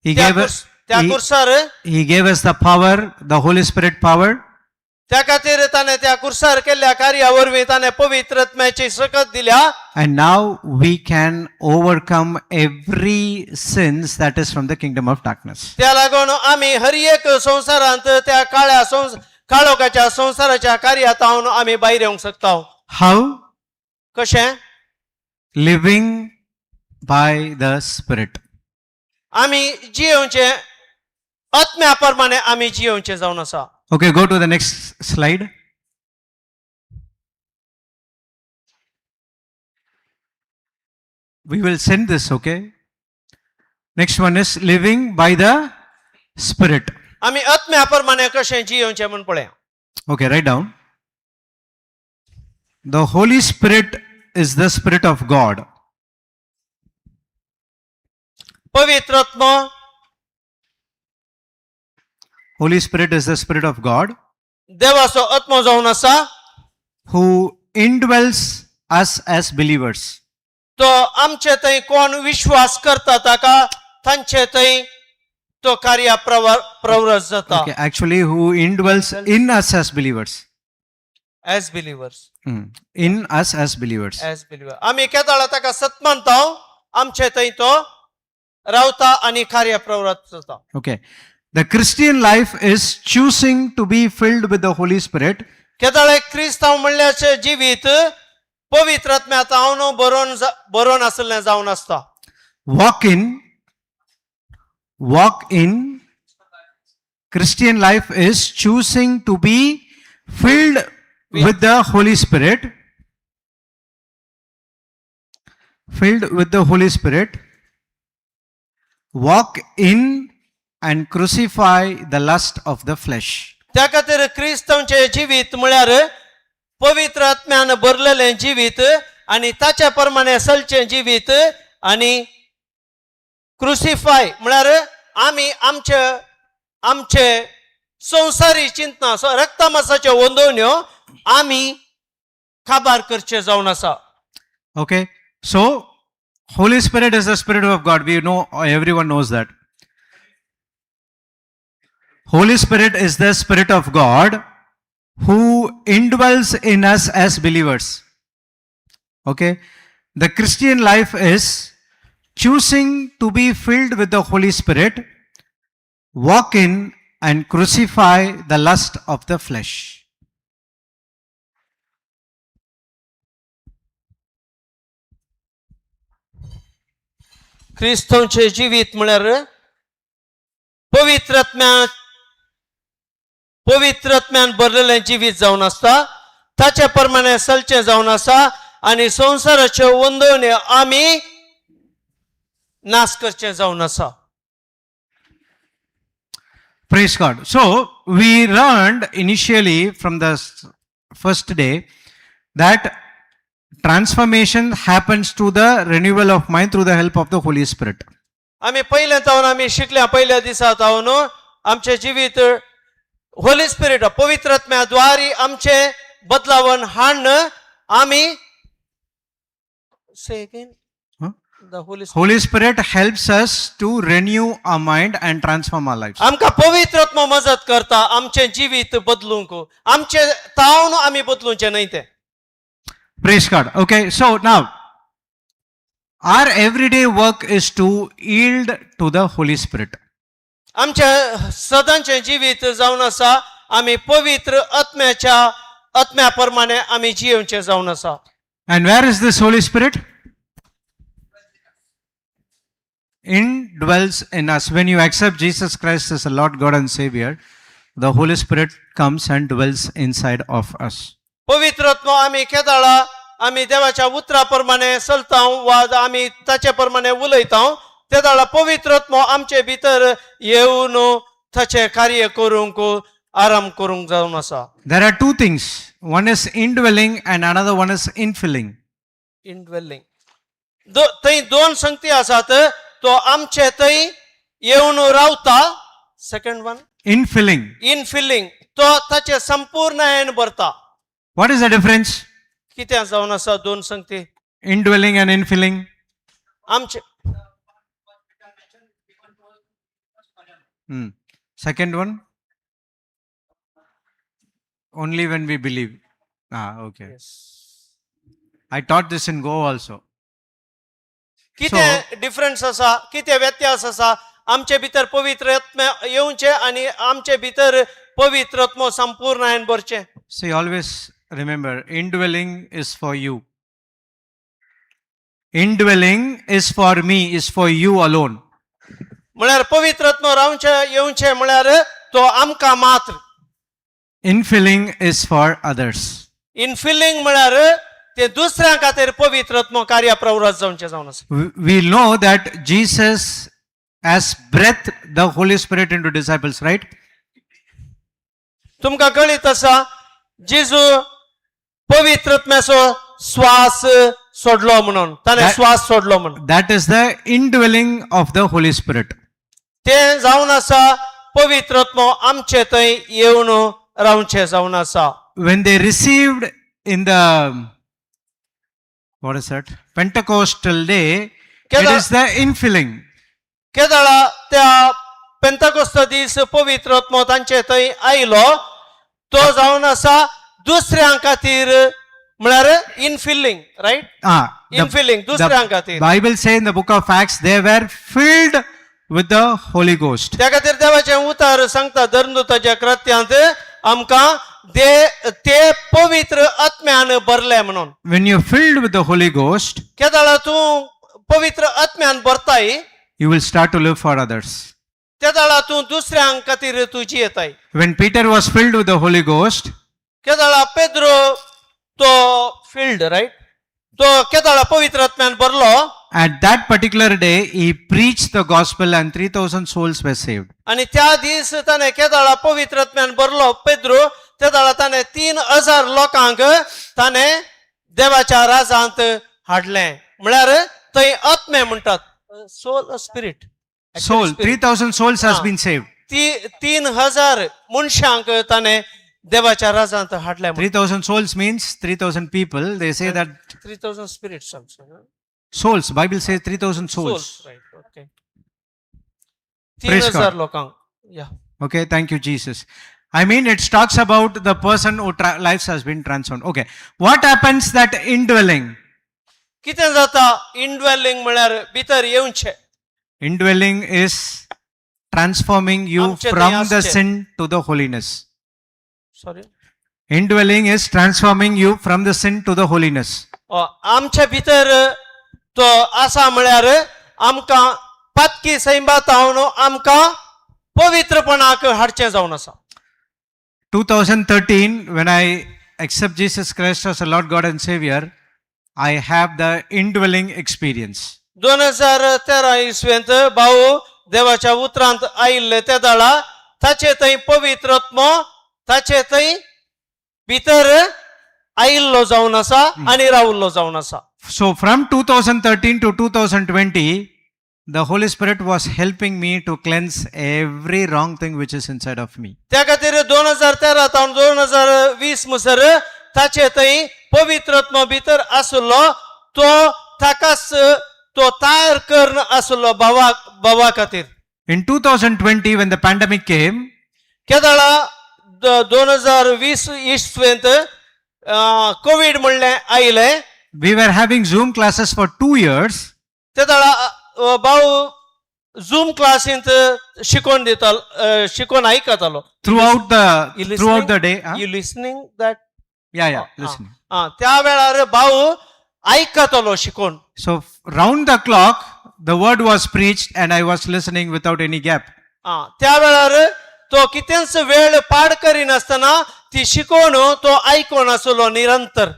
He त्या gave us, त्या he, कुर्सार. he gave us the power, the Holy Spirit power. त्या खातीर ताणें त्या कुर्सार केल्ल्या कार्या वरवीं ताणें पवित्र आत्म्याची सकत दिल्या. And now we can overcome every sins that is from the kingdom of darkness. त्या लागून आमी हर एक संवसारांत त्या काळ्या संस काळोखाच्या संवसाराच्या कार्यात आमी भायर येवंक शकता. How? कशें? Living by the Spirit. आमी जियेवचें आत्म्या प्रमाणे आमी जियेवचें जावन आसा. Okay, go to the next slide. We will send this, okay? Next one is living by the Spirit. आमी आत्म्या प्रमाणे कशें जियेवचें म्हूण पळया. Okay, write down. The Holy Spirit is the Spirit of God. पवित्र आत्मो Holy Spirit is the Spirit of God देवाचो आत्मो जावन आसा who indwells us as believers. तो आमचे थंय कोण विश्वास करता ताका तांचे थंय तो कार्य प्रवृत्त जाता. Okay, actually, who indwells in us as believers. As believers. In us as believers. As believer आमी केदाळा ताका सत मानता आमचे थंय तो रावता आनी कार्य प्रवृत्त जाता. Okay. The Christian life is choosing to be filled with the Holy Spirit केदाळे क्रिस्तांव म्हणल्याचे जिवीत पवित्र आत्म्यात हांव बरोवन बरोवन आसलें जावन आसता. Walk in Christian life is choosing to be filled with the Holy Spirit, filled with the Holy Spirit, walk in and crucify the lust of the flesh. त्या खातीर क्रिस्तांवचें जिवीत म्हळ्यार पवित्र आत्म्यान भरलेलें जिवीत आनी ताच्या प्रमाणे चलचें जिवीत आनी क्रुसिफाय म्हळ्यार आमी आमचे आमचे संवसारी चिंतना रक्तमासाच्यो वंदोवण्यो आमी काबार करचे जावन आसा. Okay, so Holy Spirit is the Spirit of God. We know, everyone knows that. Holy Spirit is the Spirit of God who indwells in us as believers. Okay, the Christian life is choosing to be filled with the Holy Spirit, walk in and crucify the lust of the flesh. क्रिस्तांवचें जिवीत म्हळ्यार पवित्र आत्म्या पवित्र आत्म्यान भरलेलें जिवीत जावन आसता ताचे प्रमाणे चलचें जावन आसा आनी संवसाराच्यो वंदवण्यो आमी नाश करचें जावन आसा. Praise God. So we learned initially from the first day that transformation happens through the renewal of mind through the help of the Holy Spirit. आमी पयलें जावन आमी शिकल्या पयल्या दिसा जावन आमचें जिवीत होली स्पिरिट पवित्र आत्म्या द्वारी आमचें बदलावण हाडून आमी. Say again. Huh? The Holy Spirit. Holy Spirit helps us to renew our mind and transform our lives. आमकां पवित्र आत्मो मजत करता आमचें जिवीत बदलूंक आमचें तावन आमी बदलुचें न्हय तें. Praise God. Okay, so now our everyday work is to yield to the Holy Spirit. आमचें सदांचें जिवीत जावन आसा आमी पवित्र आत्म्याच्या आत्म्या प्रमाणे आमी जियेवचें जावन आसा. And where is this Holy Spirit? Indwells in us. When you accept Jesus Christ as a Lord God and Savior, the Holy Spirit comes and dwells inside of us. पवित्र आत्मो आमी केदाळा आमी देवाच्या उतरा प्रमाणे चलता वा आमी ताचे प्रमाणे उलयता तेदाळा पवित्र आत्मो आमचे भितर येवन ताचें कार्य करूंक आराम करूंक जावन आसा. There are two things, one is indwelling and another one is infilling. Indwelling थंय दोन संगती आसात तो आमचे थंय येवन रावता सेकंड वन Infilling. Infilling तो ताचे संपूर्ण भरता. What is the difference? कितें जावन आसा दोन संगती? Indwelling and infilling. आमचे Hmm. Second one? Only when we believe. Ah, okay. I taught this in Goa also. कितें डिफरन्स आसा कितें व्यत्यास आसा आमचे भितर पवित्र आत्मा येवचे आनी आमचे भितर पवित्र आत्मो संपूर्ण भरचें. See, always remember, indwelling is for you. Indwelling is for me, is for you alone. म्हळ्यार पवित्र आत्मो रावचे येवचे म्हळ्यार तो आमकां मात्र. Infilling is for others. Infilling म्हळ्यार ते दुसऱ्यां खातीर पवित्र आत्मो कार्य प्रवृत्त जावचें जावन आसा. We know that Jesus has breathed the Holy Spirit into disciples, right? तुमकां कळीत आसा जेजू पवित्र आत्म्याचो श्वास सोडलो म्हणून ताणें स्वास सोडलो म्हणून. That is the indwelling of the Holy Spirit. तें जावन आसा पवित्र आत्मो आमचे थंय येवन रावचें जावन आसा. When they received in the, what is that, Pentecostal day, it is the infilling. केदळा त्या पेंताकोस्त दीस पवित्र आत्मो तांचे थंय आयलो तो जावन आसा दुसऱ्यां खातीर म्हळ्यार इनफिल्लिंग, रायट? Ah, the, infilling दुसऱ्यां खातीर. Bible say in the book of Acts, they were filled with the Holy Ghost. त्या खातीर देवाचें उतार सांगता धर्मदूताच्या कृत्यांत आमकां दे ते पवित्र आत्म्यान भरले म्हणून. When you're filled with the Holy Ghost, केदळा तूं पवित्र आत्म्यान भरताय, you will start to live for others. तेदळा तूं दुसऱ्यां खातीर तूं जियेताय. When Peter was filled with the Holy Ghost, केदळा पेद्रो तो फिल्ड, रायट, तो केदळा पवित्र आत्म्यान भरलो, at that particular day, he preached the gospel and 3,000 souls were saved. आणि त्या दीस ताणें केदळा पवित्र आत्म्यान भरलो पेद्रो तेदळा ताणें 3000 लोकांक ताणें देवाच्या राजांत हाडलें. म्हळ्यार थंय आत्मे म्हणटात soul, spirit. Soul, 3,000 souls has Ah. been saved. ती 3000 मनशांक ताणें देवाच्या राजांत हाडलें. 3,000 souls means 3,000 people. They say that 3000 spirits also. Souls, Bible says 3,000 souls. Souls, right, okay. तीन Praise हजार God. लोकांक या. Okay, thank you, Jesus. I mean, it talks about the person who lives has been transformed. Okay, what happens that indwelling? कितें जाता indwelling म्हळ्यार भितर येवचें. Indwelling is transforming you आमचे from थंय the आसचें. Sin to the holiness. Sorry? Indwelling is transforming you from the sin to the holiness. आमच्या भितर तो आसा म्हळ्यार आमकां पातकी सैमात हावन आमकां पवित्रपणाक हाडचें जावन आसा. 2013, when I accept Jesus Christ as a Lord God and Savior, I have the indwelling experience. 2013 इसवेंत भाऊ देवाच्या उतरांत आयिल्ले ते दळा ताचे थंय पवित्र आत्मो ताचे थंय भितर आयिल्लो जावन आसा आनी रावल्लो जावन आसा. So from 2013 to 2020, the Holy Spirit was helping me to cleanse every wrong thing which is inside of me. त्या खातीर 2013 तावन 2020 म्हणसर ताचे थंय पवित्र आत्मो भितर आसलो तो ताकाच तो तयार करून आसलो भावा भावा खातीर. In 2020, when the pandemic came, केदळा 2020 इसवेंत कोवीड म्हणलें आयलें, we were having Zoom classes for 2 years. तेदळा भाऊ झूम क्लासींत शिकोवन दितालो, शिकोवन आयकतालो. Throughout the You throughout listening? The day, huh? You listening that? Yeah, listening. आं, त्या वेळार भाऊ आयकतालो शिकोवन. So round the clock, the word was preached, and I was listening without any gap. आं, त्या वेळार तो कितेंच वेळ पाड करिनासतना ती शिकोवन तो आयकोन आसलो निरंतर.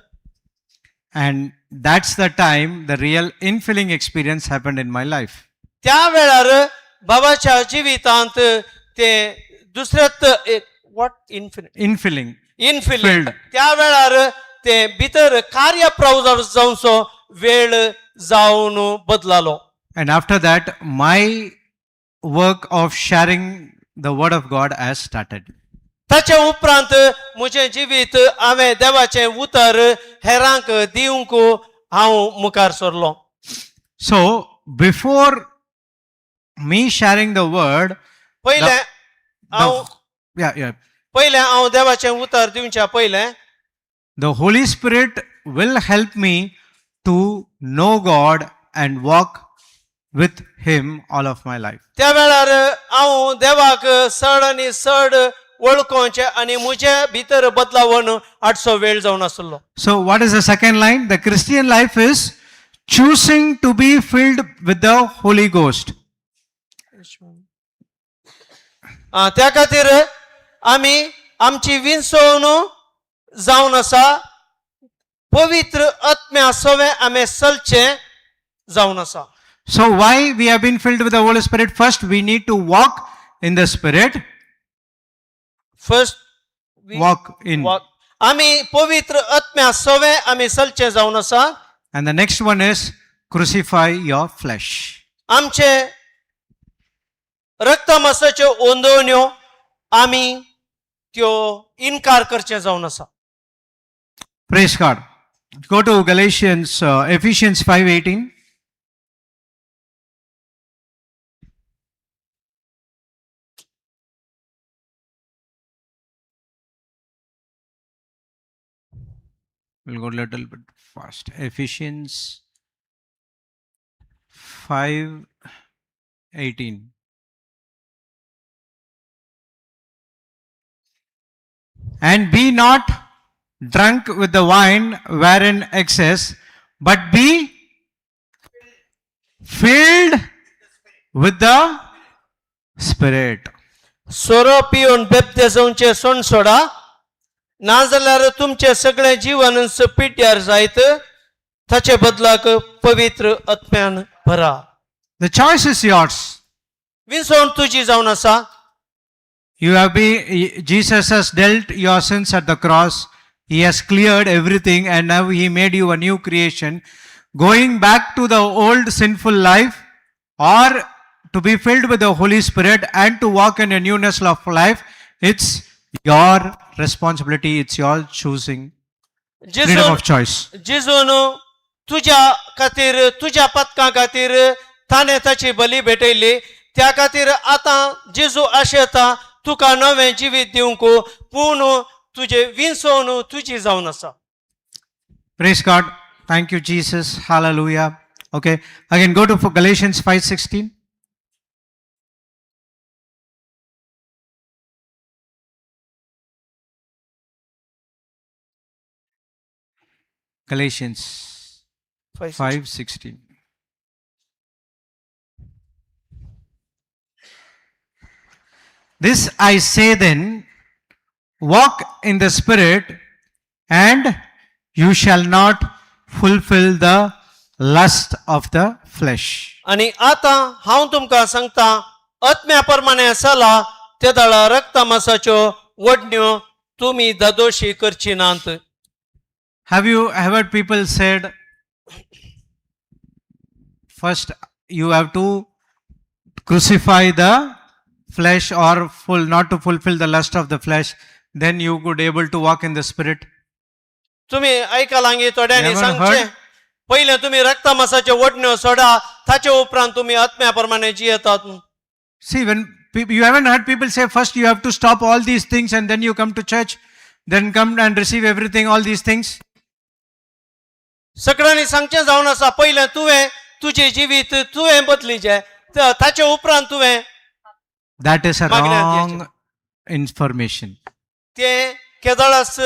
And that's the time the real infilling experience happened in my life. त्या वेळार बाबाच्या जिवितांत ते दुसऱ्यात एक what infinite Infilling. Infilling Filled. त्या वेळार ते भितर कार्यप्रवजार जावचो वेळ जावन बदलालो. And after that, my work of sharing the word of God has started. ताचे उपरांत म्हजें जिवीत हांवें देवाचें उतर हेरांक दिवंक हांव मुखार सरलो. So before me sharing the word, पयलें हांव yeah, पयलें हांव देवाचें उतर दिवच्या पयलें, the Holy Spirit will help me to know God and walk with Him all of my life. त्या वेळार हांव देवाक चड आनी चड वळखोवचें आनी म्हजे भितर बदलावन हाडचो वेळ जावन आसलो. So, what is the second line? The Christian life is choosing to be filled with the Holy Ghost. आं, त्या खातीर आमी आमची विंचवण जावन आसा पवित्र आत्म्या सवें आमी चलचें जावन आसा. So, why we have been filled with the Holy Spirit? First, we need to walk in the Spirit. First Walk in. आमी पवित्र आत्म्या सवें आमी चलचें जावन आसा. And the next one is crucify your flesh. आमचे रक्तमासाच्यो ओंदवण्यो आमी त्यो इनकार करचे जावन आसा. Praise God. Go to Galatians, Ephesians 5:18. We'll go a little bit fast. Ephesians 5:18. And be not drunk with the wine wherein excess, but be filled with the Spirit. सोरो पिवन बेबदे जावचे सोण सोडा, नाजाल्यार तुमचें सगळें जिवन पिड्ड्यार जायत, ताचे बदलाक पवित्र आत्म्यान भरा. The choice is yours. विंचवण तुजी जावन आसा. You have been, Jesus has dealt your sins at the cross. He has cleared everything and now he made you a new creation. Going back to the old sinful life or to be filled with the Holy Spirit and to walk in a newness of life, it's your responsibility, it's your choosing, freedom जेजून of choice. जेजून तुज्या खातीर, तुज्या पदकां खातीर ताणें ताची बली भेटयली. त्या खातीर आतां जेजू आशेता तुका नवें जिवीत दिवंक, पूण तुजें विंचवण तुजी जावन आसा. Praise God. Thank you, Jesus. Hallelujah. Okay. Again, go to Galatians 5:16. Galatians 5:16. This I say then, walk in the Spirit, and you shall not fulfill the lust of the flesh. आनी आतां हांव तुमकां सांगता, आत्म्या प्रमाणे चला, ते दळा रक्तमासाच्यो वडण्यो तुमी दादोशी करची नात. Have you heard people said, first you have to crucify the flesh or full, not to fulfill the lust of the flesh, then you could able to walk in the Spirit? तुमी आयकलांगी थोड्यांनी Never सांगचें, heard? पयलें तुमी रक्तमासाच्यो वडण्यो सोडा, ताचे उपरांत तुमी आत्म्या प्रमाणे जियेतात. See, when you haven't heard people say, first you have to stop all these things and then you come to church, then come and receive everything, all these things. सगळ्यांनी सांगचें जावन आसा, पयलें तुवें तुजें जिवीत तुवें बदलीचें, ताचे उपरांत तुवें That is a मागण्यांत wrong information. तें केदळास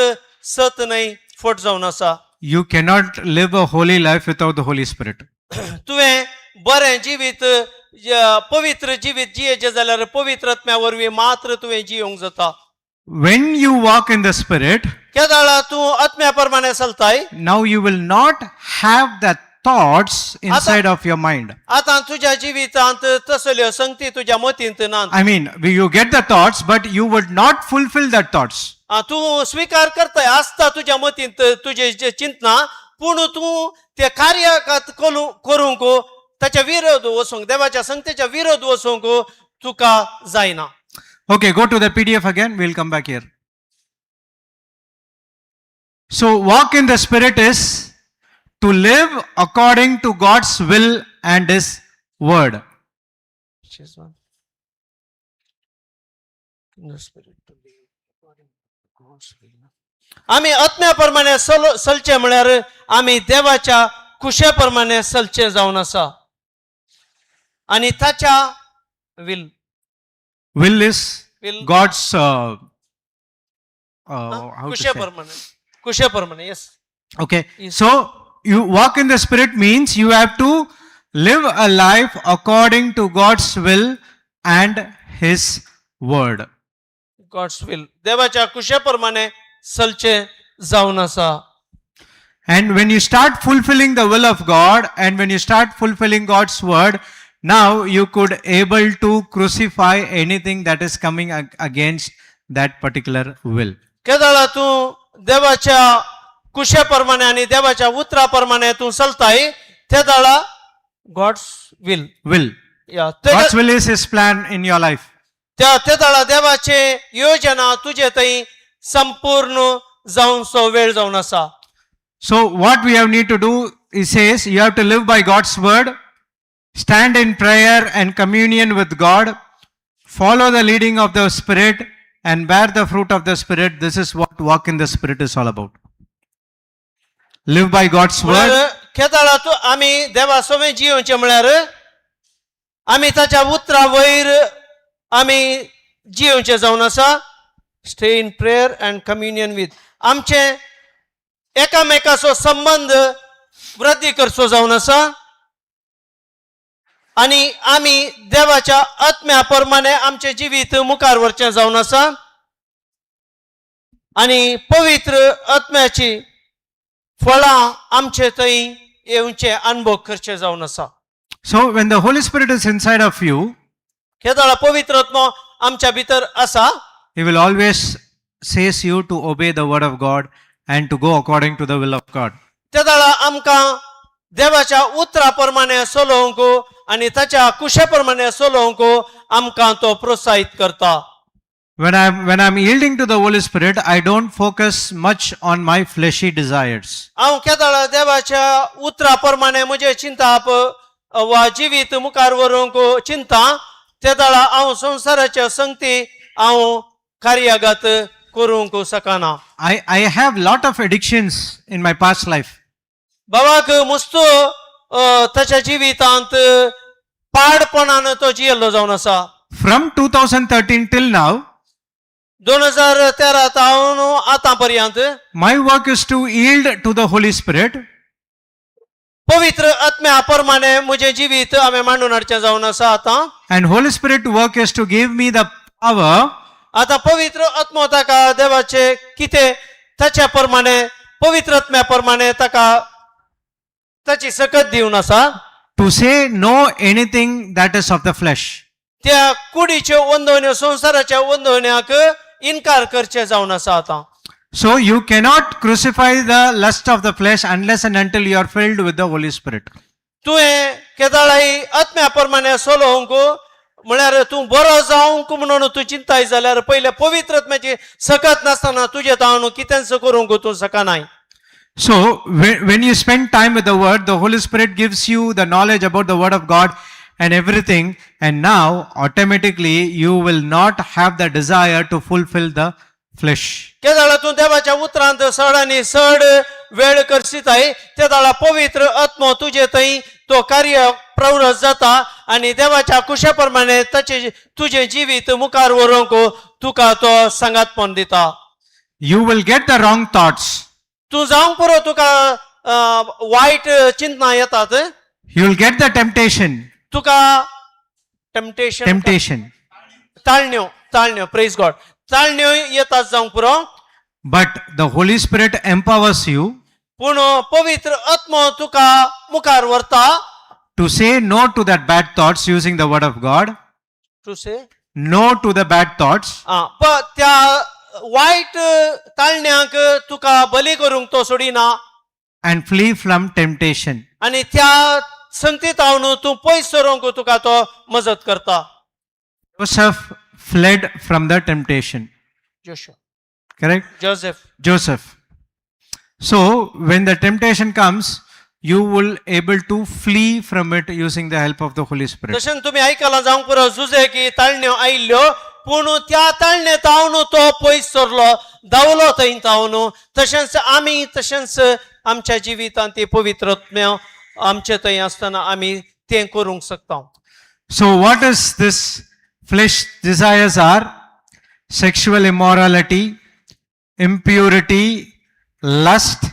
सत न्हय, फट जावन आसा. You cannot live a holy life without the Holy Spirit. तुवें बरें जिवीत पवित्र जिवीत जियेचें जाल्यार पवित्र आत्म्या वरवीं मात्र तुवें जियोंक जाता. When you walk in the Spirit, केदळा तूं आत्म्या प्रमाणे चलताय, now you will not have the thoughts inside of your mind. आतां तुज्या जिवितांत तसल्यो संगती तुज्या मतींत ना. I mean, you get the thoughts, but you would not fulfill that thoughts. तूं स्विकार करताय, आसता तुज्या मतींत तुजें जें चिंतना, पूण तूं ते कार्याक करूंक ताच्या विरोध वचूंक, देवाच्या संगतेच्या विरोध वचूंक तुका जायना. Okay, go to the PDF again. We'll come back here. So, walk in the Spirit is to live according to God's will and His word. आमी आत्म्या प्रमाणे चलचे म्हळ्यार आमी देवाच्या कुशे प्रमाणे चलचे जावन आसा आनी ताच्या will. Will is will. God's, how to Kushe say? प्रमाणे, कुशे प्रमाणे, yes. Okay, Yes. so you walk in the Spirit means you have to live a life according to God's will and His word. God's will, देवाच्या कुशे प्रमाणे चलचे जावन आसा. And when you start fulfilling the will of God and when you start fulfilling God's word, now you could able to crucify anything that is coming against that particular will. केदळा तूं देवाच्या कुशे प्रमाणे आनी देवाच्या उतरा प्रमाणे तूं चलताय ते दाळा God's will Will. या God's will is His plan in your life. त्या ते दाळा देवाचे योजना तुजे थंय संपूर्ण जावनसो वेळ जावन आसा. So what we have need to do, he says, you have to live by God's word, stand in prayer and communion with God, follow the leading of the Spirit, and bear the fruit of the Spirit. This is what walk in the Spirit is all about. Live by God's word, म्हळ्यार खेताळा तूं आमी देवा सोवें जियोवचें म्हळ्यार आमी ताच्या उतरा वयर आमी जियोवचें जावन आसा. Stay in prayer and communion with आमचें एकामेकाचो संबंद वृद्धी करचो जावन आसा आनी आमी देवाच्या आत्म्या प्रमाणे आमचें जिवीत मुखार व्हरचें जावन आसा आनी पवित्र आत्म्याची फळां आमचे थंय येवचे अनुभव करचे जावन आसा. So when the Holy Spirit is inside of you, केदळा पवित्र आत्मो आमच्या भितर आसा, He will always says you to obey the word of God and to go according to the will of God. तेदळा आमकां देवाच्या उतरा प्रमाणे चलोवंक आनी ताच्या कुशे प्रमाणे चलोवंक आमकां तो प्रोत्साहीत करता. When I'm yielding to the Holy Spirit, I don't focus much on my fleshy desires. हांव केदळा देवाच्या उतरा प्रमाणे म्हजें चिंताप वा जिवीत मुखार व्हरूंक चिंता तेदळा हांव संवसाराच्या संगती हांव कार्यागत करूंक शकना. I have lot of addictions in my past life. बाबाक मुस्तो ताच्या जिवितांत पाडपणान तो जियेल्लो जावन आसा. From 2013 till now, 2013 तावन आतां पर्यंत, my work is to yield to the Holy Spirit पवित्र आत्म्या प्रमाणे म्हजें जिवीत हांवें मांडून हाडचें जावन आसा आतां. And Holy Spirit work is to give me the power आतां पवित्र आत्मो ताका देवाचे कितें ताच्या प्रमाणे पवित्र आत्म्या प्रमाणे ताका ताची सकत दिवन आसा to say no anything that is of the flesh. त्या कुडीच्यो वंदवण्यो संवसाराच्या वंदवण्याक इनकार करचे जावन आसा आतां. So you cannot crucify the lust of the flesh unless and until you are filled with the Holy Spirit. तुवें केदाळाय आत्म्या प्रमाणे चलोवंक म्हळ्यार तूं बरो जावंक म्हणून तूं चिंताय जाल्यार पयले पवित्र आत्म्याची सकत नासतना तुजें तावन कितेंच करूंक तूं शकनाय. So when you spend time with the word, the Holy Spirit gives you the knowledge about the word of God and everything. And now automatically you will not have the desire to fulfill the flesh. केदाळा तूं देवाच्या उतरांत सड आनी सड वेळ करसिताय तेदाळा पवित्र आत्मो तुजे थंय तो कार्य प्रवृत्त जाता आनी देवाच्या कुशा प्रमाणे ताचे तुजें जिवीत मुखार व्हरूंक तुका तो सांगातपण दिता. You will get the wrong thoughts. तूं जावंक पुरो तुका वायट चिंतना येतात. You will get the temptation. तुका टेम्पटेशन. Temptation. ताळण्यो ताळण्यो, प्रेज गॉड, ताळण्यो येतात जावंक पुरो. But the Holy Spirit empowers you पूण पवित्र आत्मो तुका मुखार व्हरता to say no to that bad thoughts using the word of God. To say No to the bad thoughts. त्या वायट ताळण्यांक तुका बली करूंक तो सोडिना And flee from temptation. आनी त्या संगतीत हांव तूं पयस सरूंक तुका तो मजत करता. Joseph fled from the temptation. Joshua. Correct? Joseph. Joseph. So when the temptation comes, you will able to flee from it using the help of the Holy Spirit. तशें तुमी आयकलां जावंक पुरो जुजे की ताळण्यो आयिल्ल्यो पूण त्या ताळणे तावन तो पयस सरलो धांवलो थंय तावन. तशेंच आमी तशेंच आमच्या जिवितांत ती पवित्र आत्म्या आमचे थंय आसतना आमी तें करूंक शकता. So what is this flesh desires are sexual immorality, impurity, lust,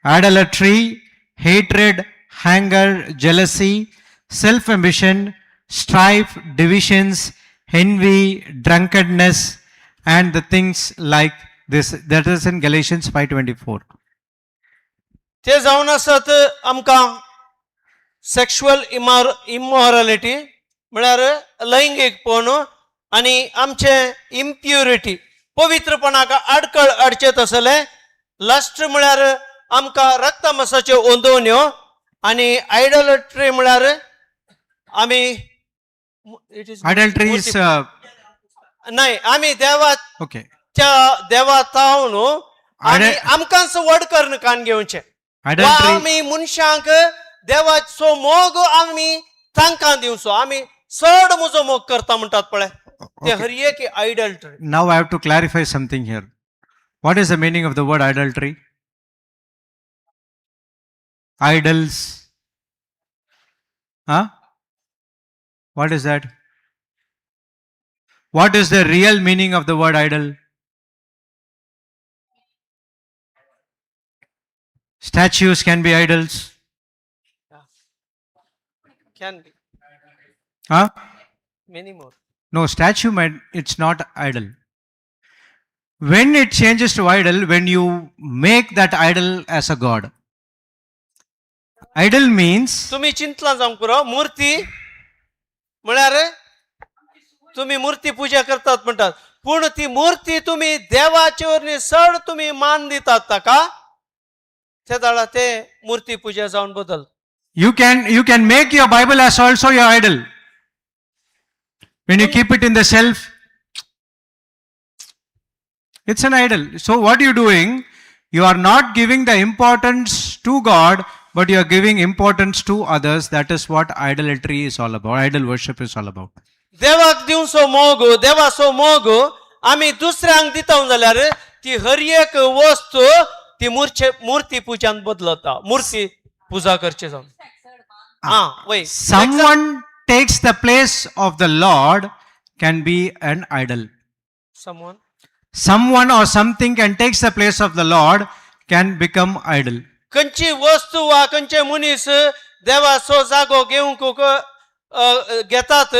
idolatry, hatred, anger, jealousy, self-ambition, strife, divisions, envy, drunkenness, and the things like this. That is in Galatians 5:24. ते जावन आसत आमकां सेक्शुअल इमॉर इमॉरलिटी म्हळ्यार लैंगीकपण आनी आमचें इम्प्युरिटी पवित्रपणाक आडकळ हाडचें तसलें, lust म्हळ्यार आमकां रक्तमासाच्यो ओंदोवन्यो आनी आयडॉलट्री म्हळ्यार आमी it is Adultery is, नाही आमी देवाच्या okay. देवा तावन आनी Idol- आमकांच व्हड करून कान घेवचें वा Adultery, आमी मनशांक देवाचो मोग आमी तांकां दिवचो आमी चड म्हजो मोग करता म्हणटात पळय ते okay. हर एक idolatry. Now I have to clarify something here. What is the meaning of the word idolatry? Idols. Huh? What is that? What is the real meaning of the word idol? Statues can be idols. Can be Huh? Many more. No, statue might, it's not idol. When it changes to idol, when you make that idol as a god. Idol means तुम्ही चिंतला जावंक पुरो मूर्ती म्हळ्यार तुम्ही मूर्ती पूजा करतात म्हणटात पूण ती मूर्ती तुम्ही देवाचे वरनी चड तुम्ही मान दितात ताका ते जाणा ते मूर्ती पूजा जावन बदल. you can make your Bible as also your idol. When you keep it in the shelf, it's an idol. So what you doing? You are not giving the importance to God, but you are giving importance to others. That is what idolatry is all about. Idol worship is all about. देवाक दिवचो मोग देवाचो मोग आमी दुसऱ्यांक दिता जाल्यार ती हर एक वस्तू ती मूर्चे मूर्ती पुजान बदलता मूर्ती पुजा करची जावन आं वय. Someone takes the place of the Lord can be an idol. Someone. Someone or something can takes the place of the Lord can become idol. खंयची वस्तू वा खंयचे मनीस देवाचो जागो घेवंक घेतात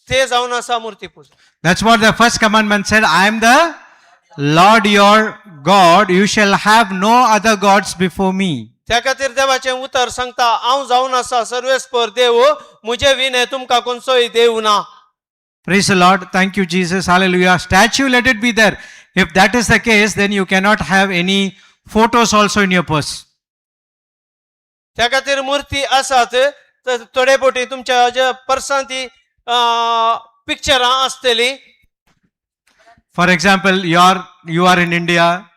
ते जावन आसा मूर्ती पुजा. That's what the first commandment said. I am the Lord your God. You shall have no other gods before me. त्या खातीर देवाचें उतर सांगता हांव जावन आसा सर्वेस्पर देव म्हजे विणे तुमकां खंयचोय देव ना. Praise the Lord. Thank you, Jesus. Hallelujah. Statue, let it be there. If that is the case, then you cannot have any photos also in your purse. त्या खातीर मूर्ती आसात तर थोडे फावटी तुमच्या ज्या पर्सान ती पिक्चरां आसतली. For example, you are in India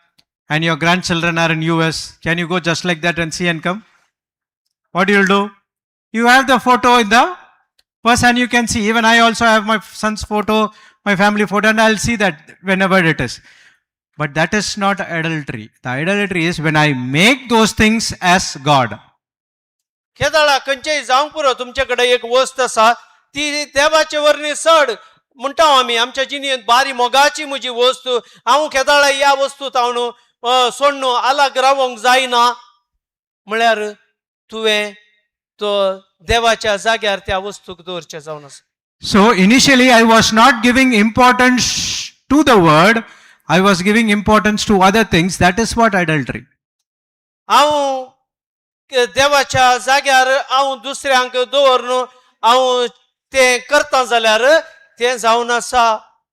and your grandchildren are in US. Can you go just like that and see and come? What you'll do? You have the photo in the purse and you can see. Even I also have my son's photo, my family photo, and I'll see that whenever it is. But that is not idolatry. The idolatry is when I make those things as God. केदाळा खंयचेय जावंक पुरो तुमचे कडेन एक वस्त आसा ती देवाचे वरनी चड म्हणटा आमी आमच्या जिणेंत बारी मोगाची म्हजी वस्तू हांव केदाळा ह्या वस्तू तावन सोडणू आलाग रावोंक जायना म्हळ्यार तुवें तो देवाच्या जाग्यार त्या वस्तूक दवरचें जावन आसा. So initially, I was not giving importance to the word, I was giving importance to other things. That is what idolatry. हांव देवाच्या जाग्यार हांव दुसऱ्यांक दवरून हांव तें करता जाल्यार तें जावन आसा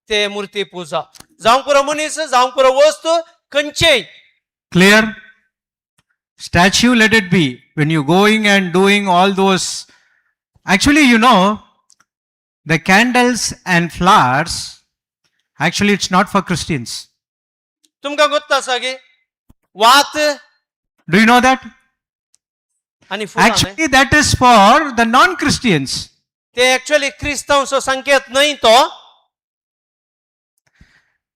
तें मुर्ती पुजा जावंक पुरो मनीस जावंक पुरो वस्तू खंयचेय. Clear? Statue, let it be. When you're going and doing all those, actually, the candles and flowers, actually, it's not for Christians. तुमकां गोत्ता आसा की वात Do you know that? आनी फुलां न्हय. Actually, that is for the non Christians. ते actually क्रिस्तांवचो संकेत न्हय तो.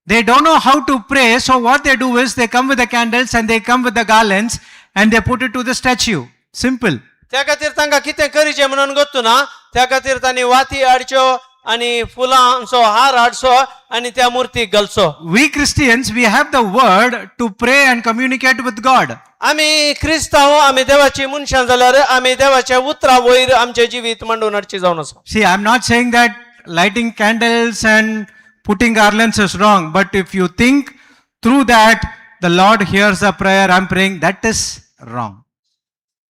They don't know how to pray, so what they do is they come with the candles and they come with the garlands and they put it to the statue. Simple. त्या खातीर तांकां कितें करचें म्हणून गोत्तू ना त्या खातीर तांणी वाती हाडच्यो आनी फुलांचो हार हाडचो आनी त्या मुर्तीक घालचो. We Christians, we have the word to pray and communicate with God. आमी क्रिस्तांव आमी देवाची मनशां जाल्यार आमी देवाच्या उतरा वयर आमचें जिवीत मांडून हाडचें जावन आसा. See, I'm not saying that lighting candles and putting garlands is wrong, but if you think through that the Lord hears the prayer I'm praying, that is wrong.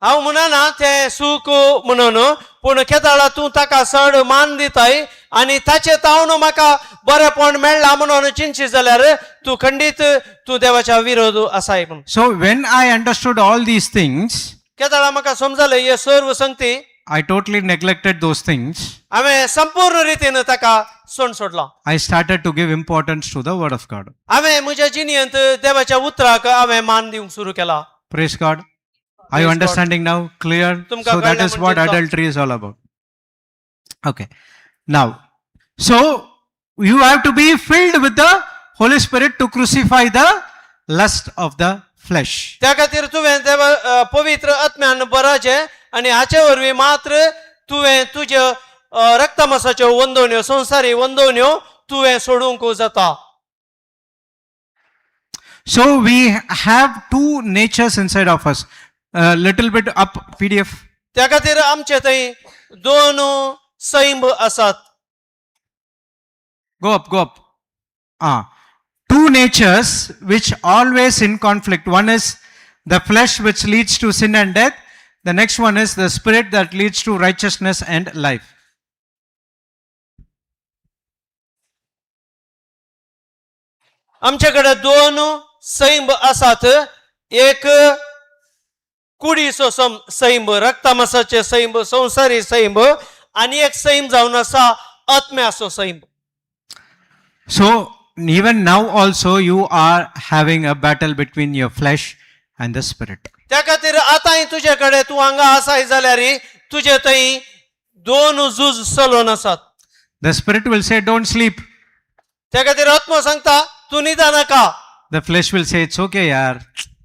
हांव म्हणना तें सूख म्हणून पूण केदाळा तूं ताका चड मान दिताय आनी ताचे तावन म्हाका बरेपण मेळ्ळा म्हणून चिंतशी जाल्यार तूं खंडीत तूं देवाच्या विरोध आसाय म्हणून. So when I understood all these things, केदाळा म्हाका समजलें हे सर्व संगती, I totally neglected those things. हांवें संपूर्ण रितीन ताका सोड सोडला. I started to give importance to the Word of God. हांवें म्हज्या जिणेंत देवाच्या उतराक हांवें मान दिवंक सुरू केला. Praise God. Are you Praise God. Understanding now? Clear? तुमकां So that कळ्ळें is what म्हणजे adultery is all about. Okay. Now, so you have to be filled with the Holy Spirit to crucify the lust of the flesh. त्या खातीर तुवें देवा पवित्र आत्म्यान बराचें आनी हाचे वरवीं मात्र तुवें तुज्यो रक्तमासाच्यो वंदवण्यो, संवसारी वंदवण्यो तुवें सोडूंक जाता. So we have two natures inside of us. A little bit up PDF. त्या खातीर आमचे थंय दोन सैंब आसात. Go up, go up. Ah, two natures which always in conflict. One is the flesh which leads to sin and death. The next one is the spirit that leads to righteousness and life. आमचे कडेन दोन सैंब आसात. एक कुडीचो सैंब, रक्तमासाचे सैंब, संवसारी सैंब, आनी एक सैंब जावन आसा आत्म्याचो सैंब. So even now also you are having a battle between your flesh and the spirit. त्या खातीर आतांय तुजे कडेन तूं हांगा आसाय जाल्यार तुजे थंय दोन झूज चलोवन आसात. The spirit will say, "Don't sleep." त्या खातीर आत्मो सांगता, तूं न्हिदा नाका. The flesh will say, "It's okay, yaar.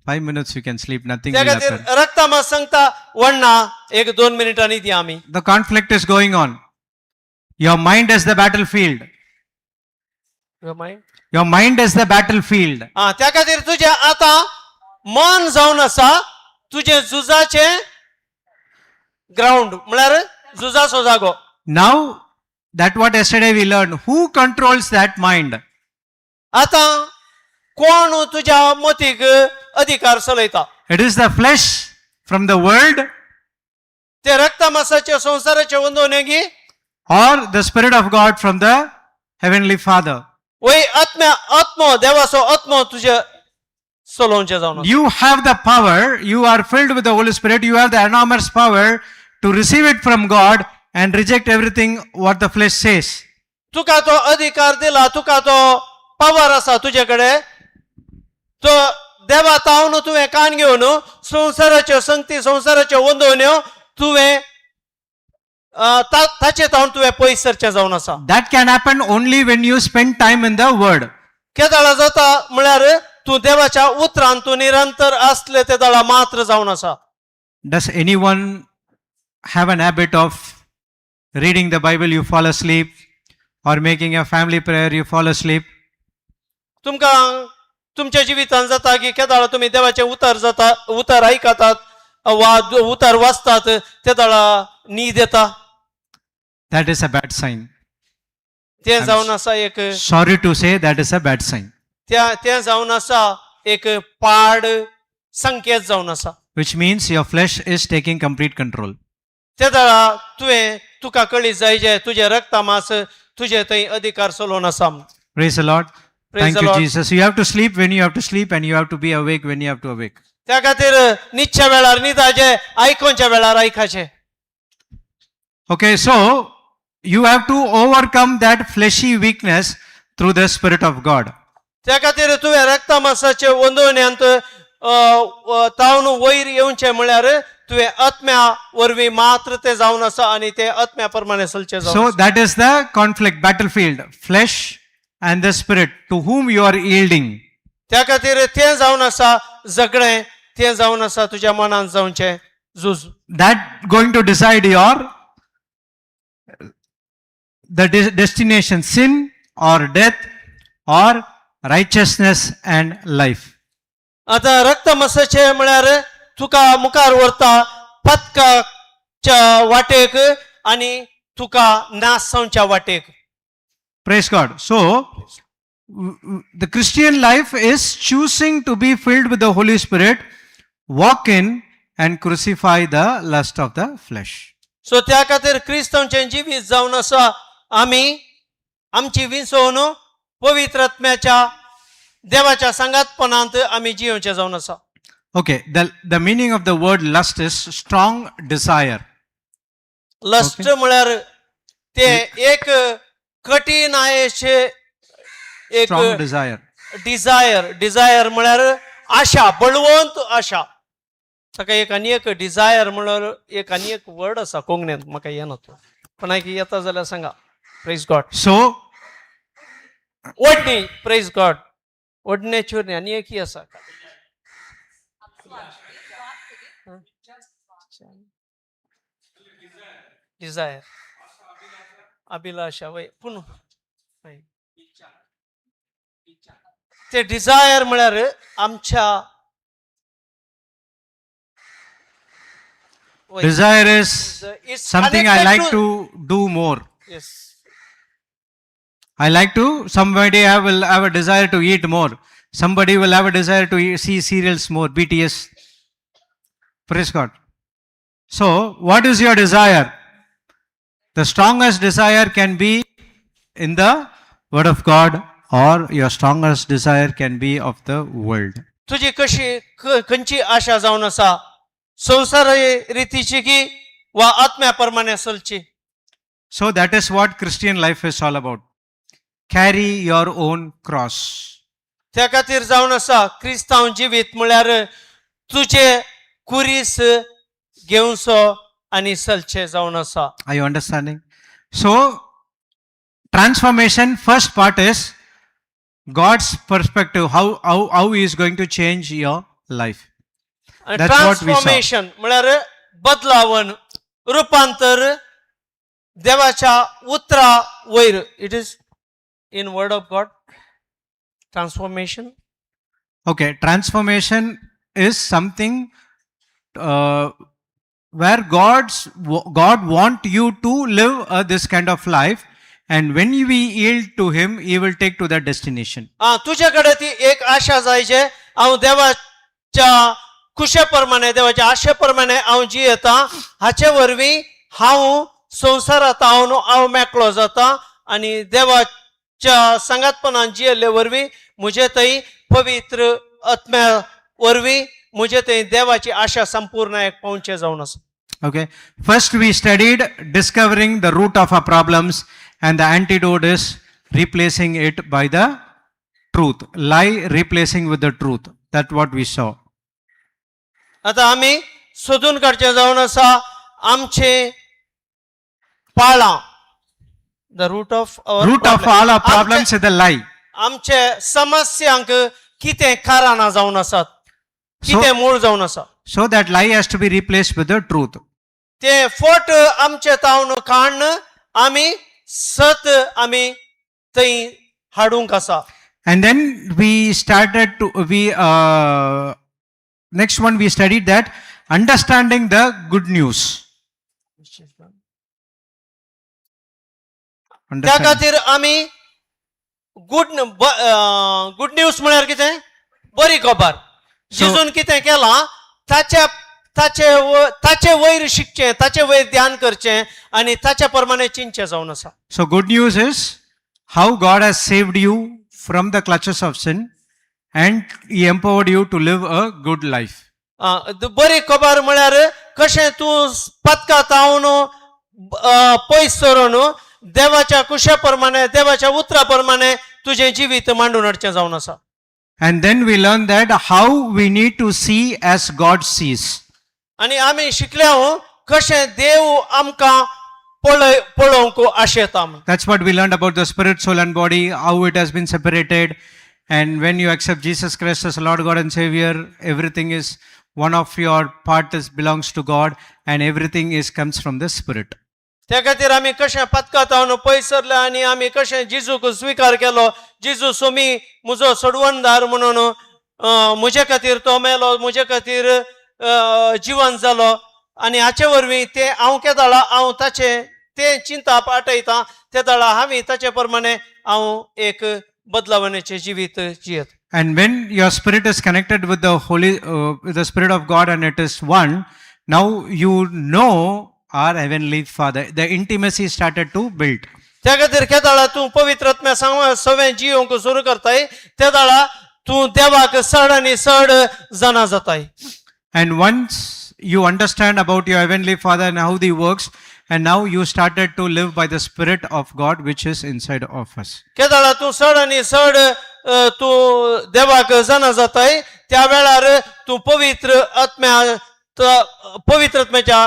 5 minutes you can sleep, nothing त्या will खातीर happen." रक्तमास सांगता, वण्णा एक दोन मिनटां न्हिदी आमी. The conflict is going on. Your mind is the battlefield. Your mind is the battlefield. हा, त्या खातीर तुजें आतां मन जावन आसा तुजें झुजाचें ग्रावंड, म्हळ्यार झुजाचो जागो. Now, that what yesterday we learned. Who controls that mind? आतां कोण तुज्या मतीक अधिकार चलयता? It is the flesh from the world ते रक्तमासाचे संवसाराचे वंदोवणे or the Spirit of God from the Heavenly Father? वय आत्म्या आत्मो देवाचो आत्मो तुजे चलोवचें जावन आसा. You have the power, you are filled with the Holy Spirit, you have the enormous power to receive it from God and reject everything what the flesh says. तुका तो अधिकार दिला, तुका तो पावर आसा तुजे कडेन. तो देवा तावन तुवें कान घेवन संवसाराच्यो संगती, संवसाराच्यो वंदवण्यो तुवें ताचे तावन तुवें पयस सरचें जावन आसा. That can happen only when you spend time in the Word. केदाळा जाता म्हळ्यार तूं देवाच्या उतरान तूं निरंतर आसले ते दळा मात्र जावन आसा. Does anyone have an habit of reading the Bible, you fall asleep, or making a family prayer, you fall asleep? तुमकां तुमच्या जिवितान जाता की केदाळा तुमी देवाचें उतर जाता उतर आयकतात वा उतर वाचतात ते दळा न्हीद येता? That is a bad sign. तें जावन आसा एक Sorry to say, that is a bad sign, त्या तें जावन आसा एक पाड संकेत जावन आसा. Which means your flesh is taking complete control. ते दळा तुवें तुका कळी जाय जे तुजें रक्तमास तुजे थंय अधिकार चलोवन आसा म्हूण. Praise the Lord. Praise Thank the you, Lord. Jesus. You have to sleep when you have to sleep, and you have to be awake when you have to awake. त्या खातीर न्हिदच्या वेळार न्हिदाचें, आयकोनच्या वेळार आयकाचें. Okay, so you have to overcome that fleshy weakness through the Spirit of God. त्या खातीर तुवें रक्तमासाचे वंदवण्यांत तावन वयर येवचें म्हळ्यार तुवें आत्म्या वरवीं मात्र तें जावन आसा आनी तें आत्म्या प्रमाणे चलचें जावन So आसा. that is the conflict, battlefield, flesh and the spirit, to whom you are yielding. त्या खातीर तें जावन आसा झगडें, तें जावन आसा तुज्या मनांत जावचें झूज. That going to decide your the destination, sin or death or righteousness and life. आतां रक्तमासाचें म्हळ्यार तुका मुखार व्हरता पथकाच्या वाटेक आनी तुका नाश जावच्या वाटेक. Praise God. So the Christian life is choosing to be filled with the Holy Spirit, walk in and crucify the lust of the flesh. So त्या खातीर क्रिस्तांवचें जिवीत जावन आसा आमी आमची विंचवण पवित्र आत्म्याच्या देवाच्या सांगातपणांत आमी जियोवचें जावन आसा. Okay, the meaning of the word lust is strong desire. Lust म्हळ्यार ते एक कठीण अशें एक Strong desire. Desire. Desire म्हळ्यार आशा, बळवंत आशा. ताका एक आनी एक डिझायर म्हळ्यार एक आनी एक वर्ड आसा कोंकणींत, म्हाका येना तो, पण येता जाल्यार सांगा. Praise God. So, ओडणी, प्रेज गॉड, ओडणे चुरणी आनी एक आसा. डिझायर, अभिलाषा, वय पूण वय. ते डिझायर म्हळ्यार आमच्या वय. Desire is It's something I connected like to do more. Yes. I like to, somebody I will have a desire to eat more. Somebody will have a desire to eat, see serials more, BTS. Praise God. So, what is your desire? The strongest desire can be in the Word of God, or your strongest desire can be of the world. तुजी कशी खंयची आशा जावन आसा, संवसार रितीची की वा आत्म्या प्रमाणे चलची? So, that is what Christian life is all about. Carry your own cross. त्या खातीर जावन आसा क्रिस्तांव जिवीत म्हळ्यार तुजे कुरीस घेवचो आनी चलचें जावन आसा. Are you understanding? So, transformation, first part is God's perspective, how He is going to change your life. आनी That's what we saw. Transformation म्हळ्यार बदलावण, रुपांतर देवाच्या उतरा वयर. It is in word of God transformation. Okay, transformation is something where God want you to live this kind of life, and when we yield to Him, He will take to that destination. आ तुजे कडेन ती एक आशा जाय जे हांव देवाच्या कुशे प्रमाणे, देवाच्या आशे प्रमाणे हांव जियेता, हाचे वरवीं हांव संवसारांत हांव हांव मेकळो जाता आनी देवाच्या सांगातपणान जियेल्ले वरवीं म्हजे थंय पवित्र आत्म्या वरवीं म्हजे थंय देवाची आशा संपूर्ण एक पावचें जावन आसा. Okay. First, we studied discovering the root of our problems, and the antidote is replacing it by the truth. Lie replacing with the truth. That's what we saw. आतां आमी सोदून काडचें जावन आसा आमचें पाळां, the root of Root of all our problems is the lie. आमचे समस्यांक कितें कारणां जावन आसात, कितें मूळ जावन आसा. So that lie has to be replaced with the truth. ते फोट आमचे तावन काडून आमी सत आमी थंय हाडूंक आसा. And then we started to, we, next one we studied that understanding the good news. त्या Understanding. खातीर आमी गुड गुड न्यूज म्हळ्यार कितें, बरी खबर. जेजून कितें केलां ताच्या ताचे ताचे वयर शिकचें, ताचे वयर ध्यान करचें आनी ताच्या प्रमाणे चिंतचें जावन आसा. So good news is how God has saved you from the clutches of sin and He empowered you to live a good life. बरी खबर म्हळ्यार कशें तूं पथकात तावन पयस सरून देवाच्या कुशा प्रमाणे, देवाच्या उतरा प्रमाणे तुजें जिवीत मांडून हाडचें जावन आसा. And then we learn that how we need to see as God sees. आनी आमी शिकल्या कशें देव आमकां पळय पळोवंक आशेता म्हूण. That's what we learned about the spirit, soul, and body, how it has been separated. And when you accept Jesus Christ as Lord God and Savior, everything is one of your part is belongs to God, and everything is comes from the spirit. त्या खातीर आमी कशें पथकात हांव पयस सरले आनी आमी कशें जेजूक स्विकार केलो, जेजू सोमी म्हजो सोडवणदार म्हणून, म्हजे खातीर तो मेलो, म्हजे खातीर जिवन जालो आनी हाचे वरवीं तें हांव केदळा हांव ताचें तें चिंताप आटयता तेदळा हांवें ताचे प्रमाणे हांव एक बदलावणेचें जिवीत जियेत. And when your spirit is connected with the Holy, with the Spirit of God, and it is one, now you know our Heavenly Father. The intimacy started to build. त्या खातीर केदाळा तूं पवित्र आत्म्या सांग सगळें जियोंक सुरू करताय तेदाळा तूं देवाक चड आनी चड जाणा जाताय. And once you understand about your heavenly Father and how he works, and now you started to live by the Spirit of God which is inside of us. केदाळा तूं चड आनी चड तूं देवाक जाणा जाताय त्या वेळार तूं पवित्र आत्म्या पवित्र आत्म्याच्या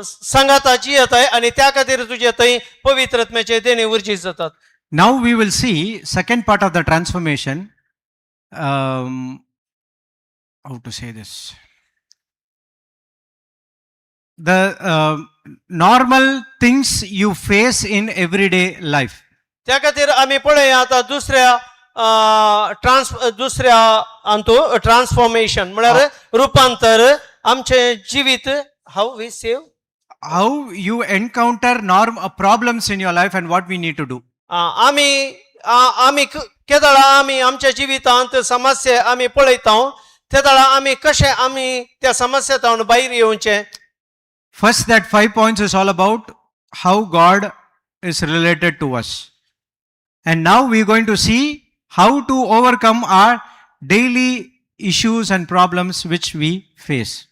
सांगाता जियेताय आनी त्या खातीर तुजे थंय पवित्र आत्म्याचे देणे उर्जीत जातात. Now we will see second part of the transformation. How to say this? The normal things you face in everyday life. त्या खातीर आमी पळया आतां दुसऱ्या ट्रान्स दुसऱ्या अंतू ट्रान्सफॉर्मेशन म्हळ्यार रुपांतर आमचें जिवीत how we save. How you encounter norm problems in your life and what we need to do. आमी आमी केदळा आमी आमच्या जिवितांत समस्या आमी पळयता तेदळा आमी कशें आमी त्या समस्या भायर येवचें. First, that 5 points is all about how God is related to us. And now we're going to see how to overcome our daily issues and problems which we face.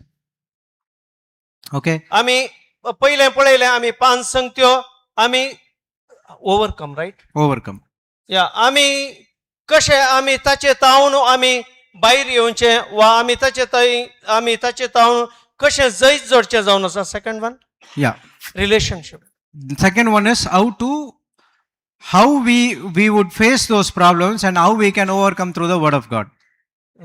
Okay. आमी पयलें पळयलें आमी पांच संगत्यो आमी ओवरकम रायट. Overcome. या आमी कशें आमी ताचे तावन आमी भायर येवचें वा आमी ताचे थंय आमी ताचे तावन कशें जैत जोडचें जावन आसा second one. Yeah. Relationship. The second one is how we would face those problems and how we can overcome through the word of God.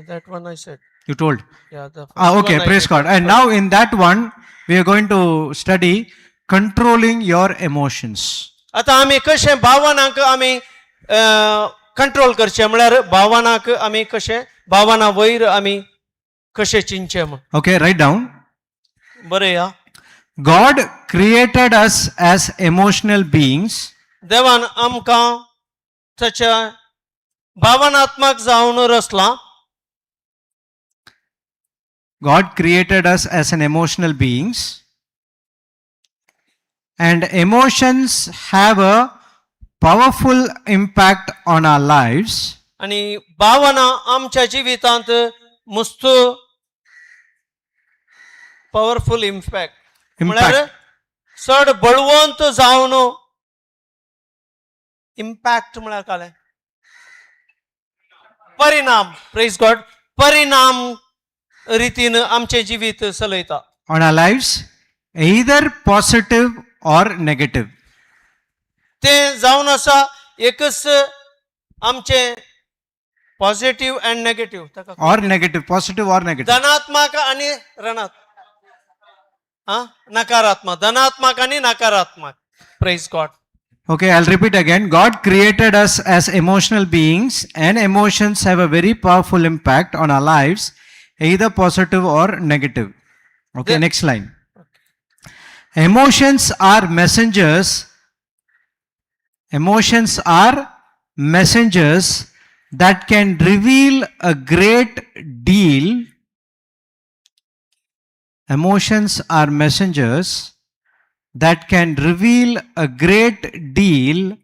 That one I said. You told. Yeah. Ah, okay, praise God. And now in that one, we are going to study controlling your emotions. आतां आमी कशें भावनांक आमी control करचें म्हळ्यार भावनांक आमी कशें भावना वयर आमी कशें चिंतचें म्हण. Okay, write down. बरें या. God created us as emotional beings, देवान आमकां ताच्या भावनात्मक जावन रचलां. God created us as an emotional beings. And emotions have a powerful impact on our lives. आनी भावना आमच्या जिवितांत मुस्त पॉवरफूल इम्पॅक्ट म्हळ्यार Impact. चड बळवंत जावन इम्पॅक्ट म्हळ्यार काय परिणाम प्रेज गॉड परिणाम रितीन आमचें जिवीत चलयता. On our lives, either positive or negative. तें जावन आसा एकच आमचें पॉझिटिव्ह अँड नेगेटिव्ह ताका Or negative, positive or negative. धनात्मक आणि रणात हा नकारात्मक धनात्मक आणि नकारात्मक praise God. Okay, I'll repeat again. God created us as emotional beings, and emotions have a very powerful impact on our lives, either positive or negative. Okay, next line. Emotions are messengers. Emotions are messengers that can reveal a great deal. Emotions are messengers that can reveal a great deal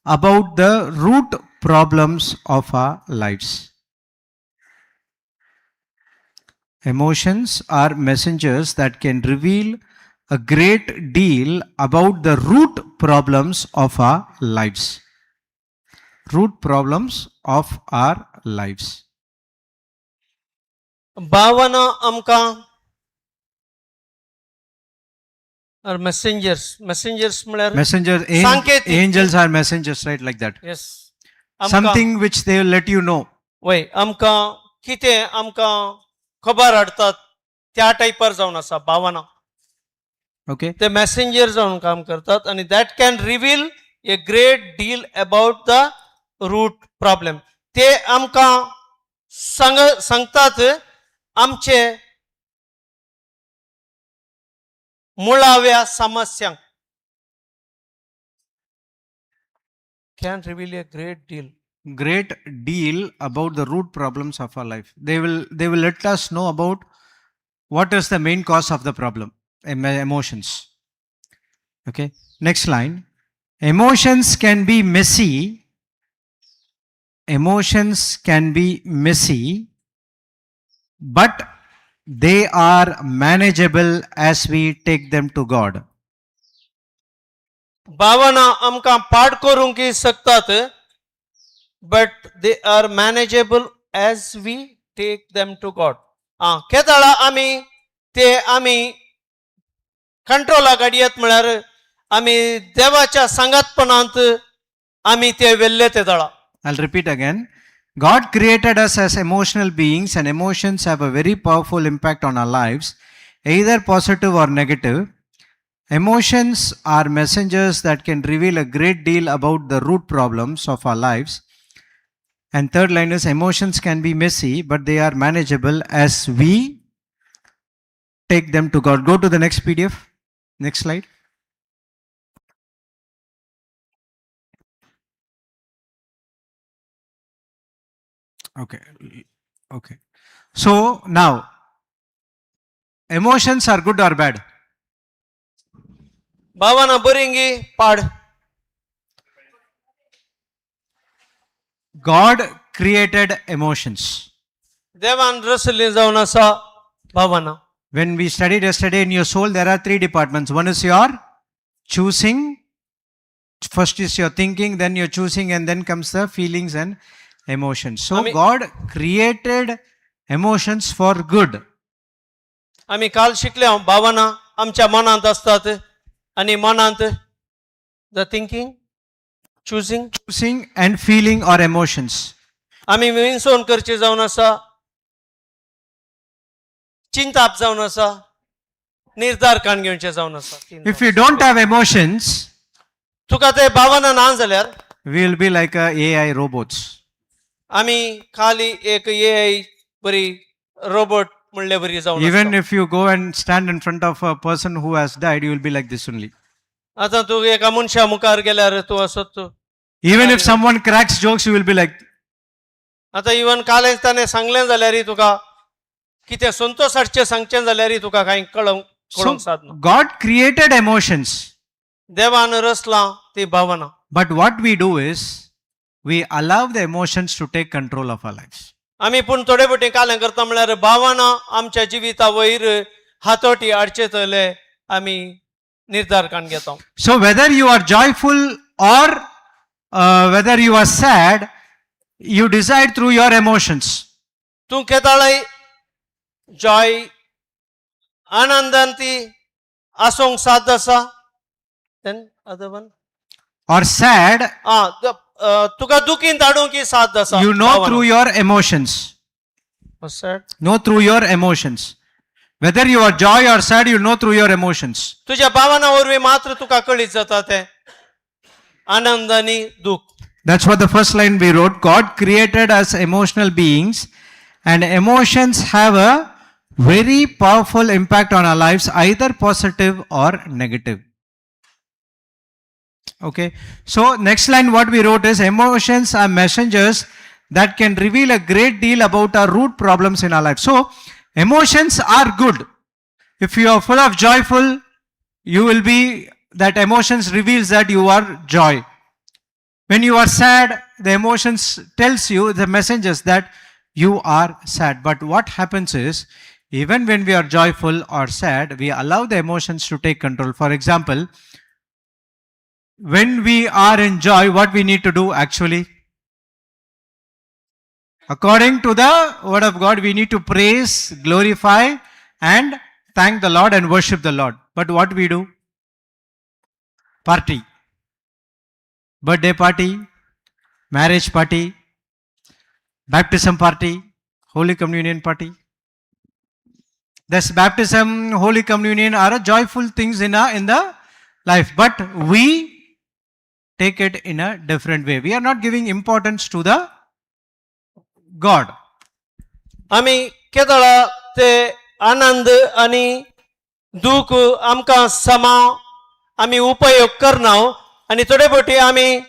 about the root problems of our lives. Emotions are messengers that can reveal a great deal about the root problems of our lives. Root problems of our lives. भावना आमकां मॅसेंजर्स मॅसेंजर्स म्हळ्यार Messengers, सांकेतिक. Angels are messengers, right? Like that. Yes. Something which they will let you know. वय आमकां कितें आमकां खबर हाडटात त्या टायपार जावन आसा भावना. Okay. ते मॅसेंजर जावन काम करतात आनी that can reveal a great deal about the root problem ते आमकां सांग सांगतात आमचे मुळाव्या समस्यांक can reveal a great deal. Great deal about the root problems of our life. They will let us know about what is the main cause of the problem, emotions. Okay, next line. Emotions can be messy. Emotions can be messy, but they are manageable as we take them to God. भावना आमकां पाड करूंक शकतात, but they are manageable as we take them to God. आं, केदळा आमी ते आमी कंट्रोला काडयत म्हळ्यार आमी देवाच्या सांगातपणांत आमी ते वेल्ले ते दळा. I'll repeat again. God created us as emotional beings, and emotions have a very powerful impact on our lives, either positive or negative. Emotions are messengers that can reveal a great deal about the root problems of our lives. And third line is, emotions can be messy, but they are manageable as we take them to God. Go to the next PDF. Next slide. Okay. Okay. So now, emotions are good or bad? भावना बरींगी पाड? God created emotions. देवान रचल्ली जावन आसा भावना. When we studied yesterday, in your soul, there are three departments. One is your choosing, first is your thinking, then your choosing, and then comes the feelings and emotions. So, God created emotions for good. आमी काल शिकले भावना आमच्या मनांत आसतात आनी मनांत the thinking, choosing. Choosing and feeling or emotions. आमी विनसोन करची जावन आसा, चिंताप जावन आसा, निर्धार काण घेवचे जावन आसा. If you don't have emotions, तुका ते भावना ना जाल्यार we will be like a AI robots. आमी खाली एक ए I बरी रोबोट म्हणले बरी जावन Even आसता. If you go and stand in front of a person who has died, you will be like this only. आतां तूं एका मनशा मुखार गेल्यार तूं असोच तूं. Even if someone cracks jokes, you will be like, आतां इवन कालेज ताणें सांगलें जाल्यारय तुका कितें संतोश हाडचें सांगचें जाल्यारय तुका कांय कळोवंक So कळोवंक सादना. God created emotions. देवान रचलां ती भावना. But what we do is we allow the emotions to take control of our lives. आमी पूण थोडे फावटी कालें करता म्हळ्यार भावना आमच्या जिविता वयर हातोटी हाडचे तले आमी निर्धार काण घेता. So whether you are joyful or whether you are sad, you decide through your emotions. तूं केदाळय जॉय आनंदान ती आसूंक साद आसा, then other one Or sad, आं, तुका दुखीन धाडूंक ही साद आसा. You know through your emotions. Sad. Know through your emotions. Whether you are joy or sad, you know through your emotions. तुज्या भावना वरवीं मात्र तुका कळीत जाता तें आनंद आनी दुख. That's what the first line we wrote. God created us emotional beings, and emotions have a very powerful impact on our lives, either positive or negative. Okay, so next line, what we wrote is, emotions are messengers that can reveal a great deal about our root problems in our life. So, emotions are good. If you are full of joyful, you will be that emotions reveals that you are joy. When you are sad, the emotions tells you, the messengers, that you are sad. But what happens is, even when we are joyful or sad, we allow the emotions to take control. For example, when we are in joy, what we need to do actually, according to the word of God, we need to praise, glorify and thank the Lord and worship the Lord. But what we do? Party, birthday party, marriage party, baptism party, Holy Communion party. Thus, baptism, Holy Communion are a joyful things in the life, but we take it in a different way. We are not giving importance to the God. आमी केदळा ते आनंद आनी दूख आमकां समा आमी उपयोग करना आनी थोडे फावटी आमी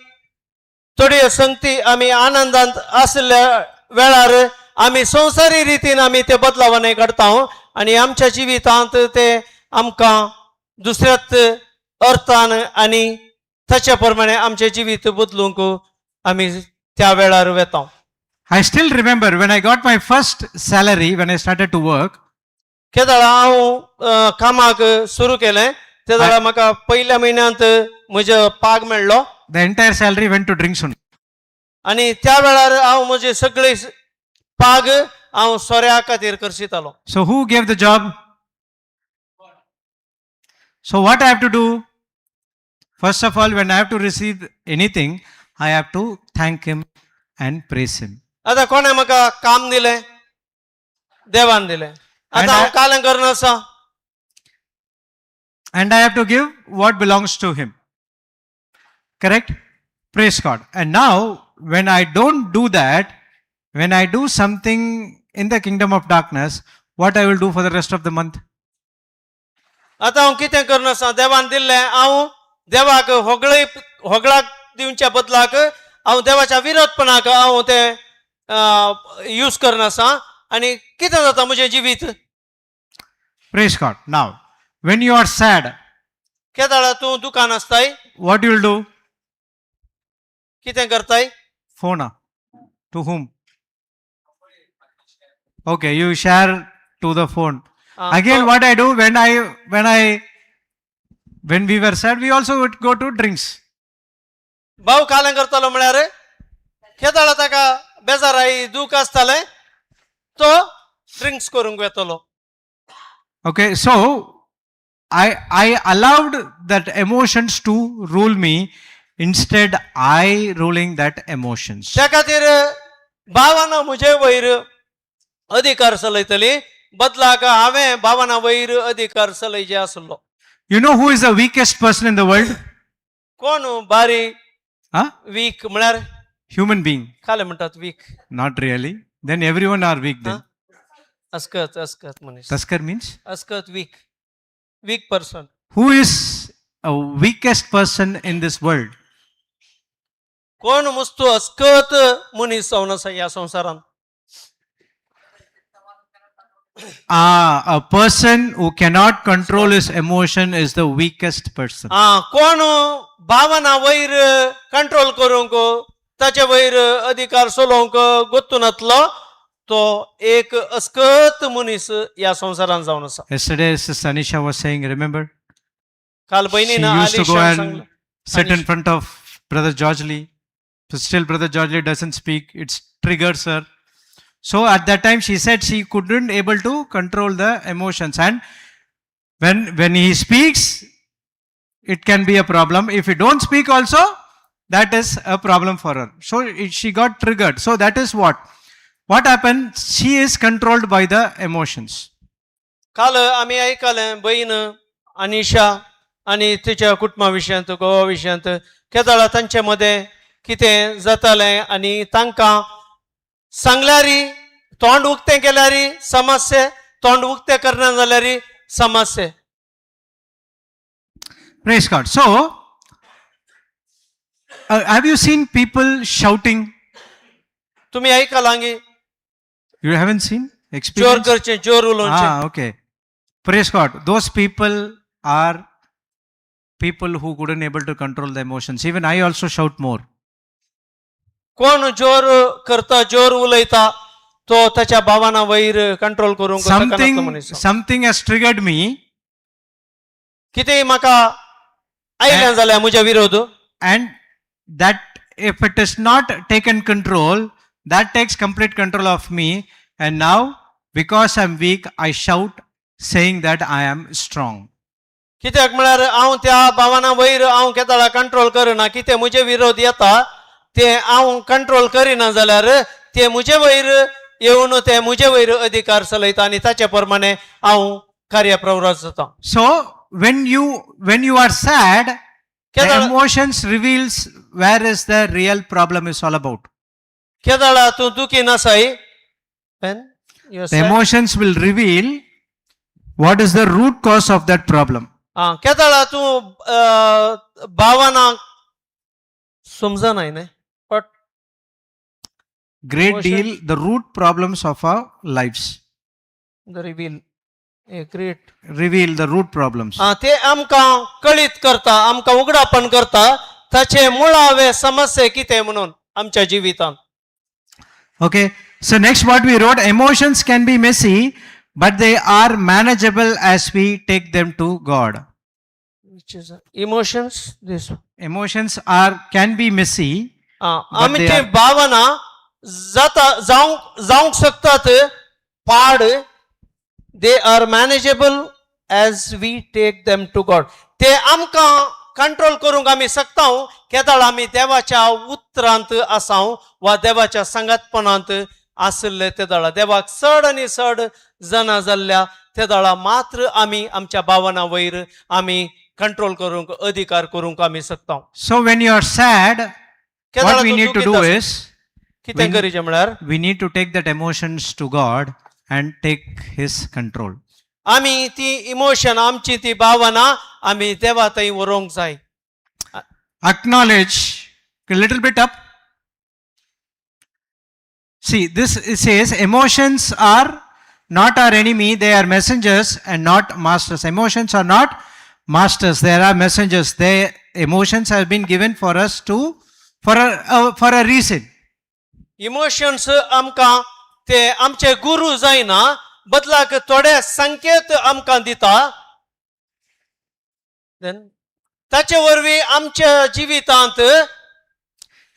थोड्यो संगती आमी आनंदांत आशिल्ल्या वेळार आमी संवसारी रितीन आमी ते बदलावांनी काडता आनी आमच्या जिवितांत ते आमकां दुसऱ्याच अर्थान आनी ताचे प्रमाणे आमचें जिवीत बदलूंक आमी त्या वेळार वेता. I still remember when I got my first salary when I started to work. केदळा हांव कामाक सुरू केलें ते वेळार म्हाका पयल्या म्हयन्यांत म्हजो पाग मेळ्ळो. The entire salary went to drinks only. आनी त्या वेळार हांव म्हजे सगळे पाग हांव सोऱ्या खातीर करशितालो. So who gave the job? So what I have to do? First of all, when I have to receive anything, I have to thank him and praise him. आतां कोणें म्हाका काम दिलें? देवान दिलें. And आतां हांव कालें करना आसा. And I have to give what belongs to him. Correct? Praise God. And now, when I don't do that, when I do something in the kingdom of darkness, what I will do for the rest of the month? आतां हांव कितें करना आसा? देवान दिल्लें हांव देवाक होगळे होगळाक दिवच्या बदलाक हांव देवाच्या विरोधपणाक हांव तें यूज करना आसा आनी कितें जाता म्हजें जिवीत? Praise God. Now, when you are sad, केदाळा तूं दुकान आसताय, what you will do? कितें करताय? Phone. Ah. To whom? Okay, you share to the phone. Ah, Again, what I do when we were sad, we also would go to drinks. भाव कालें करतालो म्हळ्यार केदाळा ताका बेजाराय दूख आसतालें तो ड्रिंक्स करूंक वेतलो. Okay, so I allowed that emotions to rule me instead I ruling that emotions. त्या खातीर भावाना म्हजे वयर अधिकार चलयतली बदलाक हांवें भावाना वयर अधिकार चलयचे आसलो. You know who is the weakest person in the world? कोण बारी? Huh? Weak म्हळ्यार? Human being. खाले म्हणटात weak. Not really. Then everyone are weak then. अस्कत अस्कत मनीस. Taskar means? अस्कत weak, weak person. Who is a weakest person in this world? कोण मुस्तू अस्कत मनीस जावन आसा ह्या संवसारांत? Ah, a person who cannot control his emotion is the weakest person. आं, कोण भावना वयर कंट्रोल करूंक ताचे वयर अधिकार चलोवंक गोत्तू नातलो तो एक अस्कत मनीस ह्या संवसारांत जावन आसा. Yesterday, Sister Anisha was saying, remember? काल She बहिणीन used to go आलिशान and सांगलें. sit in Anish. Front of Brother George Lee. But still, Brother George Lee doesn't speak. It triggers her. So at that time, she said she couldn't able to control the emotions. And when he speaks, it can be a problem. If he don't speak also, that is a problem for her. So she got triggered. So that is what. What happened? She is controlled by the emotions. काल आमी आयकलें बहीण अनिशा आनी तिच्या कुटुंबा विशयांत गोवा विशयांत केदळा तांचे मदें कितें जातालें आनी तांकां सांगल्यारी तोंड उक्तें केल्यारी समस्या, तोंड उक्तें करना जाल्यारी समस्या. Praise God. So, have you seen people shouting? तुमी आयकलांगी? You haven't seen? जोर Experience? करचें, जोर उलोवचें. Ah, okay. Praise God. Those people are people who couldn't able to control the emotions. Even I also shout more. कोण जोर करता, जोर उलयता तो ताच्या भावाना वयर कंट्रोल करूंक शकनासलो Something, मनीस. something has triggered me, कितेंय म्हाका आयलें जाल्यार म्हज्या विरोध and that if it is not taken control, that takes complete control of me. And now, because I'm weak, I shout saying that I am strong. कित्याक म्हळ्यार हांव त्या भावना वयर हांव केदळा कंट्रोल करना, कितें म्हजे विरोध येता ते हांव कंट्रोल करिना जाल्यार ते म्हजे वयर येवन ते म्हजे वयर अधिकार चलयता आनी ताचे प्रमाणे हांव कार्यप्रवृत्त जाता. So when you are sad, the केदळा emotions reveals where is the real problem is all about. केदळा तूं दुखी नासाय. When you are The sad. Emotions will reveal what is the root cause of that problem. आं, केदळा तूं भावना समजनाय न्हय but Great Emotions. Deal the root problems of our lives. The reveal a great Reveal the root problems. आं, ते आमकां कळीत करता, आमकां उगडापण करता ताचे मुळावे समस्ये कितें म्हणून आमच्या जिवितांत. Okay, so next what we wrote, emotions can be messy, but they are manageable as we take them to God. Emotions this Emotions are can be messy, But they आमची भावना जाता जावंक जावंक शकतात पाड. They are manageable as we take them to God. ते आमकां control करूंक आमी शकता केदळ आमी देवाच्या उतरांत आसाव वा देवाच्या सांगातपणांत आशिल्ले तेदळा देवाक चड आनी चड जाणा जाल्ल्या तेदळा मात्र आमी आमच्या भावना वयर आमी कंट्रोल करूंक अधिकार करूंक आमी शकता. So when you are sad, केदळा what we तूं need to दुखीत do आसा. Is कितें करीचें म्हळ्यार we need to take that emotions to God and take His control. आमी ती इमोशन आमची ती भावना आमी देवा थंय व्हरूंक जाय. Acknowledge a little bit up. See, this it says emotions are not our enemy, they are messengers and not masters. Emotions are not masters, they are messengers. They emotions have been given for us to for a reason. Emotions आमकां ते आमचे गुरू जायना बदलाक थोडे संकेत आमकां दिता. Then ताचे वरवीं आमच्या जिवितांत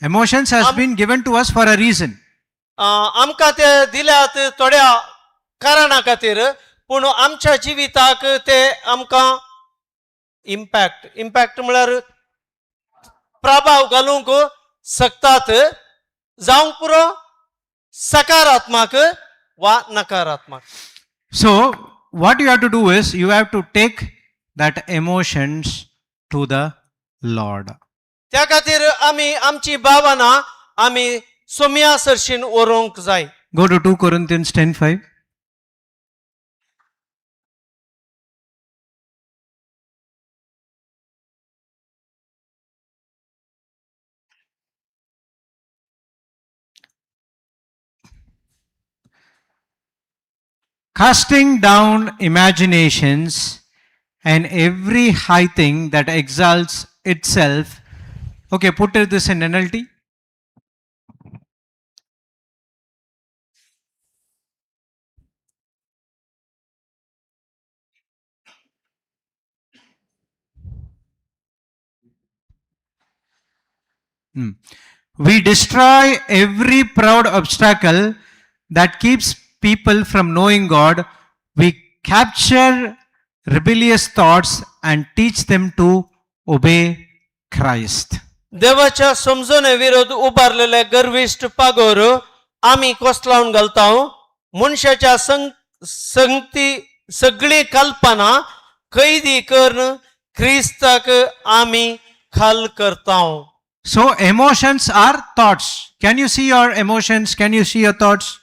Emotions has been given to us for a reason. आमकां ते दिल्यात थोड्या कारणा खातीर पूण आमच्या जिविताक ते आमकां इम्पॅक्ट इम्पॅक्ट म्हळ्यार प्रभाव घालूंक शकतात जावंक पुरो सकारात्मक वा नकारात्मक. So what you have to do is you have to take that emotions to the Lord. त्या खातीर आमी आमची भावना आमी सोम्या सरशीन व्हरूंक जाय. Go to 2 Corinthians 10:5. Casting down imaginations and every high thing that exalts itself. Okay, put this in NLT. We destroy every proud obstacle that keeps people from knowing God. We capture rebellious thoughts and teach them to obey Christ. देवाच्या समजणे विरोध उबारलेले गर्विश्ट पागोर आमी कोसलावन घालता. मनशाच्या संग संगती सगळी कल्पना कैदी करून क्रिस्ताक आमी खाल करता. So, emotions are thoughts. Can you see your emotions? Can you see your thoughts?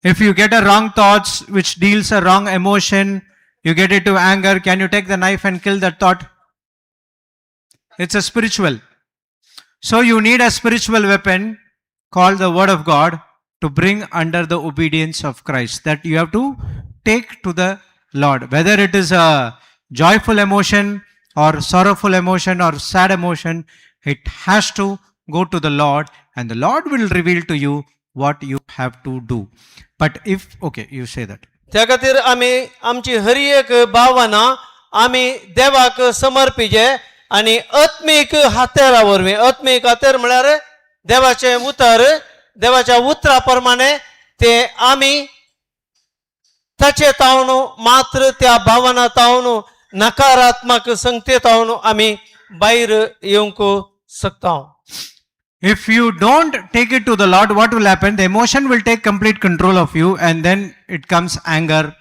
If you get a wrong thoughts which deals a wrong emotion, you get it to anger. Can you take the knife and kill that thought? It's a spiritual. So you need a spiritual weapon called the word of God to bring under the obedience of Christ, that you have to take to the Lord. Whether it is a joyful emotion or sorrowful emotion or sad emotion, it has to go to the Lord, and the Lord will reveal to you what you have to do. But if, okay, you say that. त्या खातीर आमी आमची हर एक भावना आमी देवाक समर्पिचे आनी आत्मीक हातेरा वरवीं आत्मीक हातेर म्हळ्यार देवाचें उतर देवाच्या उतरा प्रमाणे ते आमी ताचे तावन मात्र त्या भावना तावन नकारात्मक संगते तावन आमी भायर येवंक शकता. If you don't take it to the Lord, what will happen? The emotion will take complete control of you, and then it comes anger,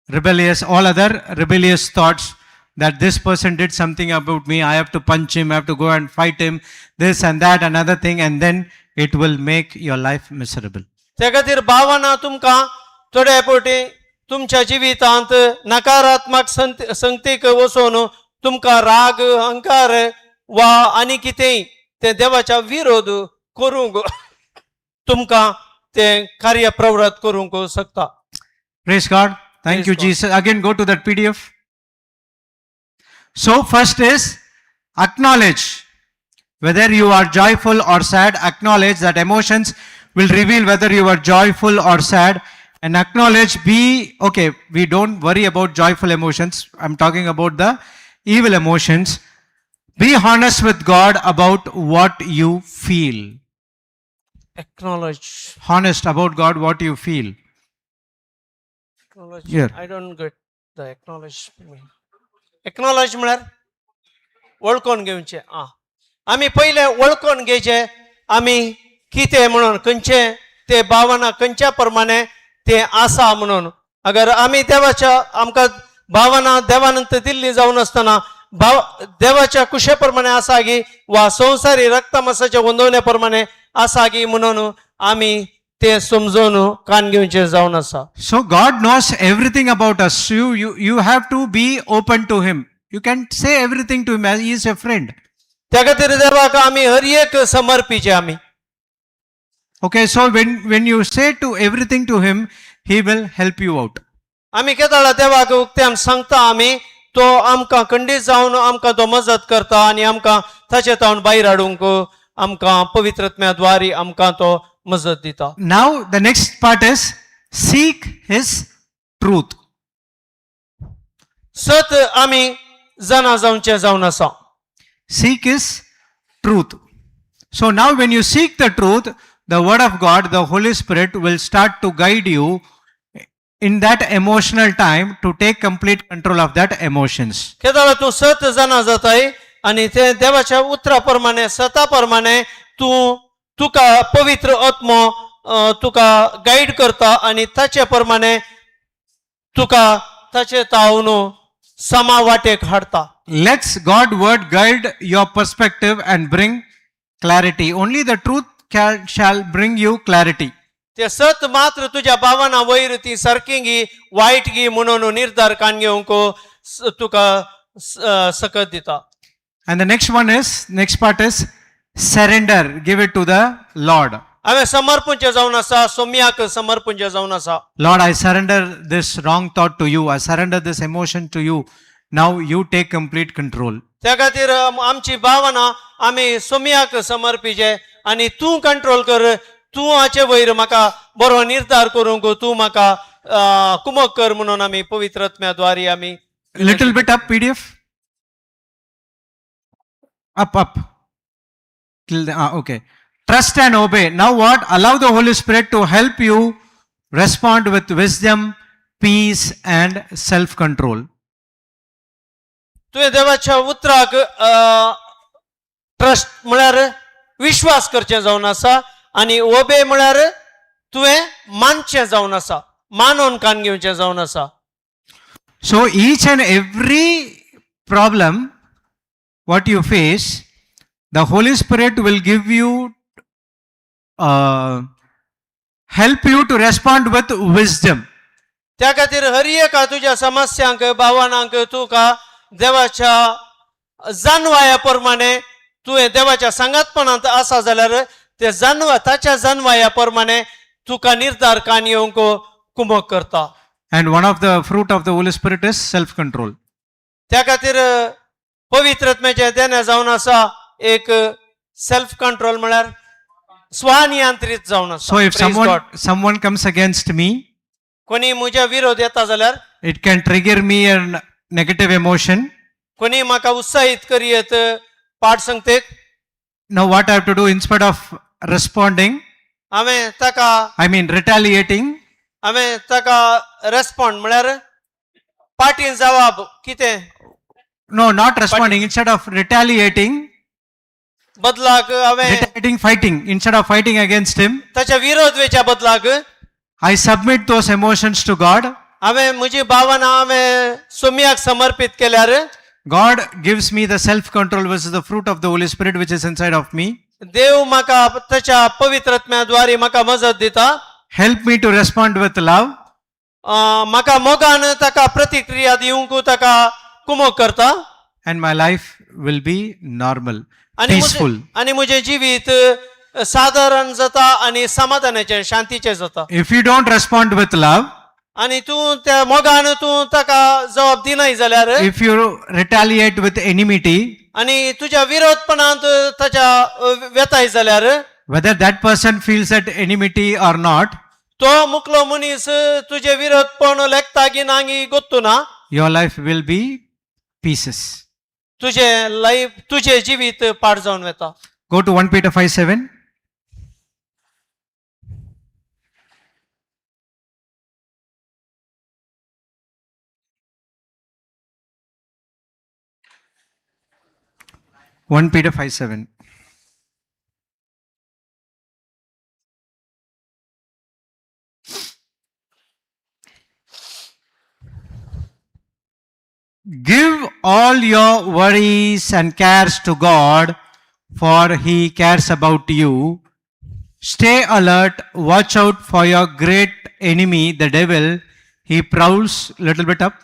rebellious, all other rebellious thoughts that this person did something about me, I have to punch him, I have to go and fight him, this and that, another thing, and then it will make your life miserable. त्या खातीर भावना तुमकां थोड्या फावटी तुमच्या जिवितांत नकारात्मक संत संगतीक वचून तुमकां राग अहंकार वा आनी कितेंय तें देवाच्या विरोध करूंक तुमकां तें कार्य प्रवृत्त करूंक शकता. Praise God. Thank Praise you, God. Jesus. Again, go to that PDF. So, first is Acknowledge whether you are joyful or sad. Acknowledge that emotions will reveal whether you are joyful or sad. And acknowledge, be okay, we don't worry about joyful emotions. I'm talking about the evil emotions. Be honest with God about what you feel. Acknowledge. Honest about God, what you feel. Acknowledge. Here. I don't get the acknowledge. Acknowledge म्हळ्यार वळखून घेवचें. आं, आमी पयलें वळखून घेवचें आमी कितें म्हणून, खंयचे ते भावना खंयच्या प्रमाणे ते आसा म्हणून. अगर आमी देवाच्या आमकां भावना देवानंत दिल्ली जावन आसतना भाव देवाच्या कुशे प्रमाणे आसा गी वा संवसारी रक्तमासाच्या वंदवण्या प्रमाणे आसा गी म्हणून आमी ते समजून कान घेवचें जावन आसा. So God knows everything about us. You have to be open to Him. You can say everything to Him as He is a friend. त्या खातीर देवाक आमी हर एक समर्पीचे आमी. Okay, so when you say to everything to Him, He will help you out. आमी केदाळा देवाक उक्त्यान सांगता आमी, तो आमकां खंडीत जावन आमकां तो मजत करता आनी आमकां ताचे तावन भायर हाडूंक आमकां पवित्रत्म्या द्वारी आमकां तो मजत दिता. Now the next part is seek His truth. सत आमी जाणा जावचें जावन आसा. Seek His truth. So now when you seek the truth, the Word of God, the Holy Spirit will start to guide you in that emotional time to take complete control of that emotions. केदाळा तूं सत जाणा जाताय आनी ते देवाच्या उतरा प्रमाणे सता प्रमाणे तूं तुका पवित्र आत्मो तुका गायड करता आनी ताचे प्रमाणे तुका ताचे तावन समा वाटेक हाडटा. Let's God word guide your perspective and bring clarity. Only the truth shall bring you clarity. ते सत मात्र तुज्या भावना वयर ती सारकी गी वायट गी म्हणून निर्धार काण घेवंक तुका सकत दिता. And the next one is, next part is surrender. Give it to the Lord. हांवें समर्पणचें जावन आसा, सोम्याक समर्पणचें जावन आसा. Lord, I surrender this wrong thought to you. I surrender this emotion to you. Now you take complete control. त्या खातीर आमची भावना आमी सोम्याक समर्पिचे आनी तूं कंट्रोल कर, तूं हाचे वयर म्हाका बरो निर्धार करूंक तूं म्हाका कुमक कर म्हणून आमी पवित्र आत्म्या द्वारी आमी. Little bit up, PDF. Up, up. Till the, okay. Trust and obey. Now what? Allow the Holy Spirit to help you respond with wisdom, peace, and self control. तुवें देवाच्या उतराक ट्रस्ट म्हळ्यार विश्वास करचें जावन आसा आनी ओबे म्हळ्यार तुवें मानचें जावन आसा, मानून कान घेवचें जावन आसा. So each and every problem what you face, the Holy Spirit will give you, help you to respond with wisdom. त्या खातीर हर एका तुज्या समस्यांक भावनांक तुका देवाच्या जानवाया प्रमाणे तुवें देवाच्या सांगातपणांत आसा जाल्यार ते जानवा ताच्या जानवाया प्रमाणे तुका निर्धार कान येवंक कुमक करता. And one of the fruit of the Holy Spirit is self control. त्या खातीर पवित्रत्म्याचें देणें जावन आसा एक सेल्फ कंट्रोल म्हळ्यार स्वनियंत्रीत जावन आसा. So if Praise someone God. Someone comes against me, कोणी म्हज्या विरोध येता जाल्यार, it can trigger me a negative emotion. कोणी म्हाका उत्साहीत करीत पाठ संगतेक, Now what I have to do, instead of responding, हांवें ताका I mean retaliating, हांवें ताका रेस्पॉन्ड म्हळ्यार पाटीन जवाब कितें? No, not responding, instead of retaliating, बदलाक हांवें retaliating, fighting, instead of fighting against him, ताच्या विरोध वेच्या बदलाक I submit those emotions to God. हांवें म्हजी भावना हांवें सोम्याक समर्पीत केल्यार, God gives me the self control, which is the fruit of the Holy Spirit, which is inside of me. देव म्हाका ताच्या पवित्रत्म्या द्वारे म्हाका मजत दिता. Help me to respond with love. म्हाका मोगान ताका प्रतिक्रिया दिवंक ताका कुमक करता. And my life will be normal, आनी peaceful. आनी म्हजें जिवीत सादारण जाता आनी समाधानाचें शांतीचें जाता. If you don't respond with love, आनी तूं त्या मोगान तूं ताका जबाब दिनाय जाल्यार, if you retaliate with enmity, आनी तुज्या विरोधपणांत ताच्या वेताय जाल्यार whether that person feels that enmity or not, तो मुकलो मनीस तुजे विरोधपण लेखता की ना की गोत्तू ना your life will be pieces. तुजें लायफ तुजें जिवीत पाड जावन वता. Go to 1 Peter 5 7. 1 Peter 5 7. Give all your worries and cares to God, for he cares about you. Stay alert, watch out for your great enemy, the devil. He prowls little bit up.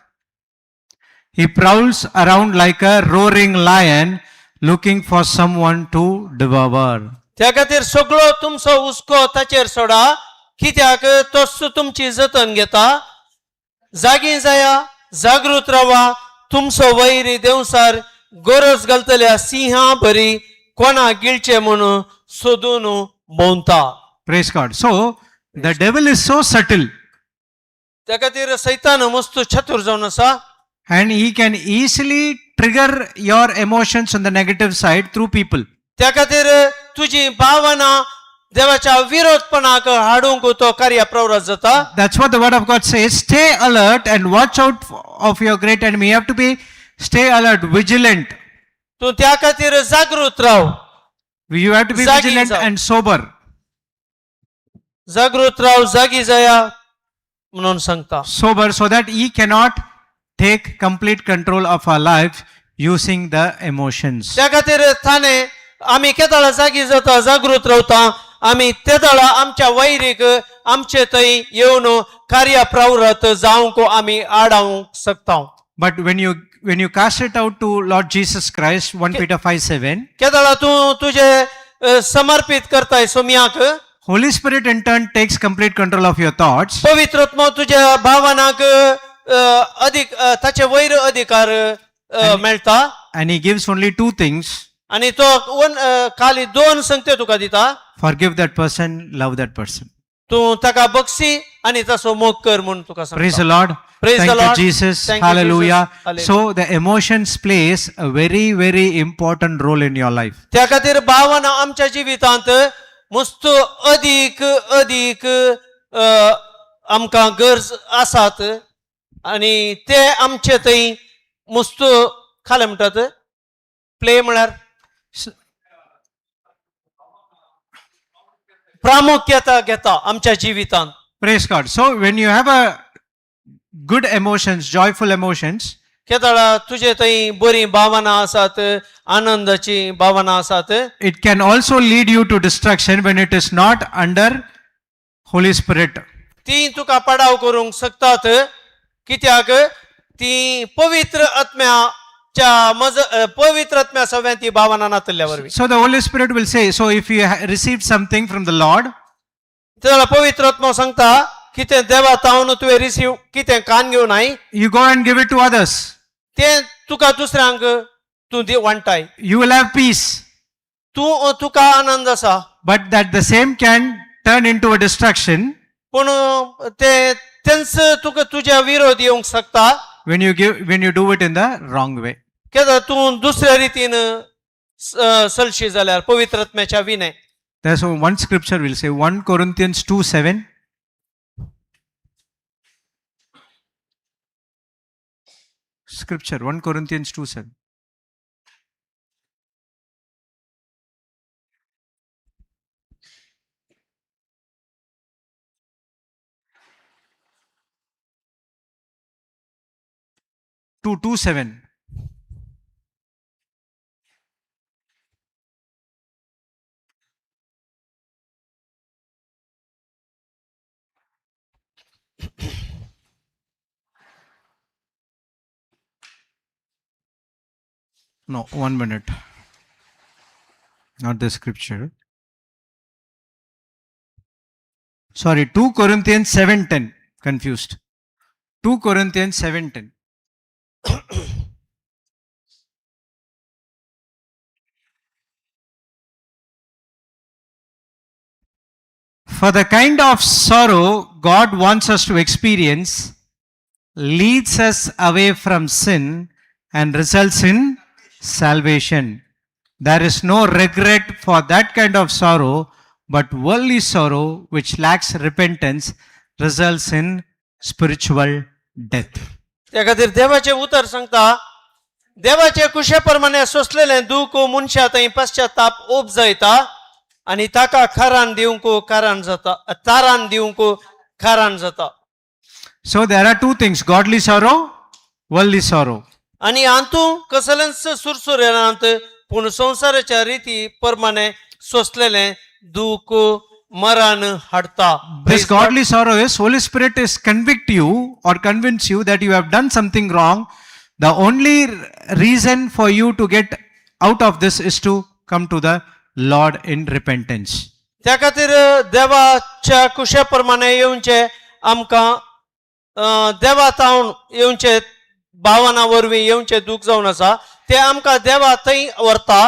He prowls around like a roaring lion looking for someone to devour. त्या खातीर सगळो तुमचो हुस्को ताचेर सोडा कित्याक तोच तुमची जतन घेता. जागी जाया जागृत रावा तुमचो वैरी देंवसार गरज घालतल्या सिंहा बरी कोणा गिळचे म्हणून सोदून भोंवता. Praise God. So, the devil is so subtle त्या खातीर सैतान मस्त चतुर जावन आसा and he can easily trigger your emotions on the negative side through people. त्या खातीर तुजी भावना देवाच्या विरोधपणाक हाडूंक तो कार्य प्रवृत्त जाता. That's what the word of God says. Stay alert and watch out of your great enemy. You have to be stay alert, vigilant. तूं त्या खातीर जागृत राव. You have to be जागी vigilant जाव. And sober. जागृत राव जागी जाया म्हणून सांगता. Sober so that he cannot take complete control of our life using the emotions. त्या खातीर थाने आमी केदळा जागी जाता जागृत रावता आमी तेदळा आमच्या वैरीक आमचे थंय येवन कार्य प्रवृत्त जावंक आमी आडावंक शकता. But when you cast it out to Lord Jesus Christ, 1 Peter 5 7, केदळा तूं तुजे समर्पीत करताय सोम्याक Holy Spirit in turn takes complete control of your thoughts. पवित्रत्म तुज्या भावनाक अधिक ताचे वैर अधिकार मेळटा. And he gives only two things: आनी तो खाली दोन संगते तुका दिता. Forgive that person, love that person. तूं ताका बक्षी आनी ताचो मोग कर म्हूण तुका Praise the सांगता. Lord. Praise Thank the you, Lord. Jesus. Thank you, Hallelujah. Jesus. Hallelujah. So the emotions plays a very, very important role in your life. त्या खातीर भावना आमच्या जिवितांत मस्त अदीक अदीक आमकां गरज आसात आनी ते आमचे थंय मस्त खालें म्हणटात प्ले म्हळ्यार प्रामुख्यता घेता आमच्या जिवितांत. Praise God. So when you have a good emotions, joyful emotions, केदळा तुजे थंय बरी भावना आसात आनंदाची भावना आसात it can also lead you to destruction when it is not under Holy Spirit. ती तुका पडाव करूंक शकतात कित्याक ती पवित्र आत्म्याच्या मज पवित्र आत्म्या सव्यान ती भावना नातल्या वरवीं. So the Holy Spirit will say, so if you received something from the Lord, तेन्ना पवित्र आत्मा सांगता कितें देवा तावन तुवें रिसीव कितें कान घेवन I you go and give it to others. तें तुका दुसऱ्यांक तूं दी वांटाय. You will have peace. तूं तुका आनंद आसा. But that the same can turn into a destruction पूण ते तेंच तुका तुज्या विरोध येवंक शकता when you give when you do it in the wrong way. केन्ना तूं दुसऱ्या रितीन चलशी जाल्यार पवित्र आत्म्याच्या विणे. There's one scripture will say 1 Corinthians 2 7. Scripture 1 Corinthians 2 7. 2 2 7. No, 1 minute. Not the scripture. Sorry, 2 Corinthians 7:10. Confused. 2 Corinthians 7:10. For the kind of sorrow God wants us to experience leads us away from sin and results in salvation. There is no regret for that kind of sorrow, but worldly sorrow, which lacks repentance, results in spiritual death. त्या खातीर देवाचें उतर सांगता, देवाचे कुशे प्रमाणे सोंसलेलें दूख मनशा थंय पश्चाताप उपजयता आनी ताका खरान दिवंक कारण जाता, तारान दिवंक कारण जाता. So there are two things, godly sorrow, worldly sorrow. आनी हातूं कसलेंच सुरसूर येनात, पूण संवसाराच्या रिती प्रमाणे सोंसलेलें दूख मरण हाडटा. This godly sorrow is Holy Spirit is convict you or convince you that you have done something wrong. The only reason for you to get out of this is to come to the Lord in repentance. त्या खातीर देवाच्या कुशे प्रमाणे येवचें आमकां देवा तावन येवचे भावना वरवीं येवचें दूख जावन आसा, ते आमकां देवा थंय व्हरता.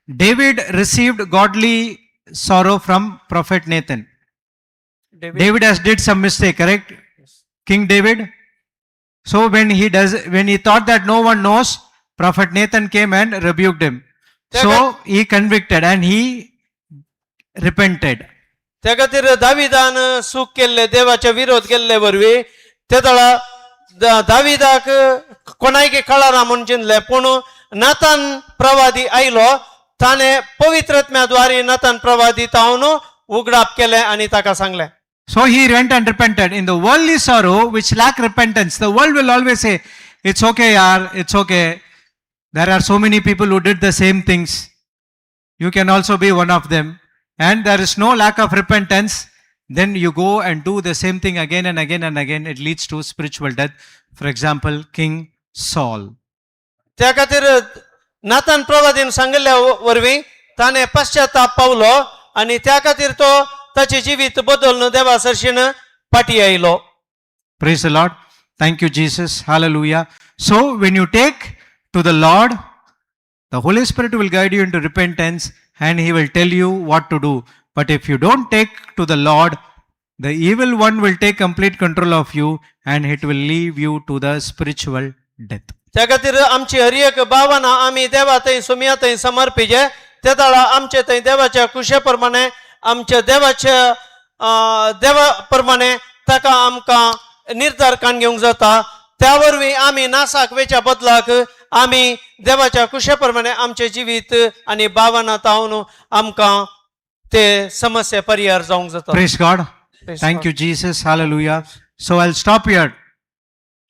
David received godly sorrow from prophet Nathan. David has did some mistake, correct? King David. So when he thought that no one knows, prophet Nathan came and rebuked him. So he convicted and he repented. त्या खातीर दाविदान चूक केल्ले, देवाच्या विरोध केल्ले वरवीं, ते तळा दाविदाक कोणायक कळना म्हूण चिंतलें, पूण नातान प्रवादी आयलो, ताणें पवित्रत्म्या द्वारे नातान प्रवादी तावन उगडाप केलें आनी ताका सांगलें. So he went and repented. In the worldly sorrow, which lack repentance, the world will always say, "It's okay, yaar, it's okay. There are so many people who did the same things. You can also be one of them." And there is no lack of repentance. Then you go and do the same thing again and again and again. It leads to spiritual death. For example, King Saul. त्या खातीर नातान प्रवादीन सांगिल्ल्या वरवीं ताणें पश्चाताप पावलो आनी त्या खातीर तो ताचें जिवीत बदलून देवा सरशीन फाटी आयलो. Praise the Lord. Thank you, Jesus. Hallelujah. So, when you take to the Lord, the Holy Spirit will guide you into repentance and He will tell you what to do. But if you don't take to the Lord, the evil one will take complete control of you and it will leave you to the spiritual death. त्या खातीर आमची हर एक भावना आमी देवा थंय सुमया थंय समर्पिचे. ते तळा आमचे थंय देवाच्या कुशे प्रमाणे आमच्या देवाच्या देवा प्रमाणे ताका आमकां निर्धार काण घेवंक जाता. त्या वरवीं आमी नासाक वेच्या बदलाक आमी देवाच्या कुशे प्रमाणे आमचें जिवीत आनी भावना तावन आमकां ते समस्या परिहार जावंक जाता. Praise God. Praise Thank God. You, Jesus. Hallelujah. So I'll stop here.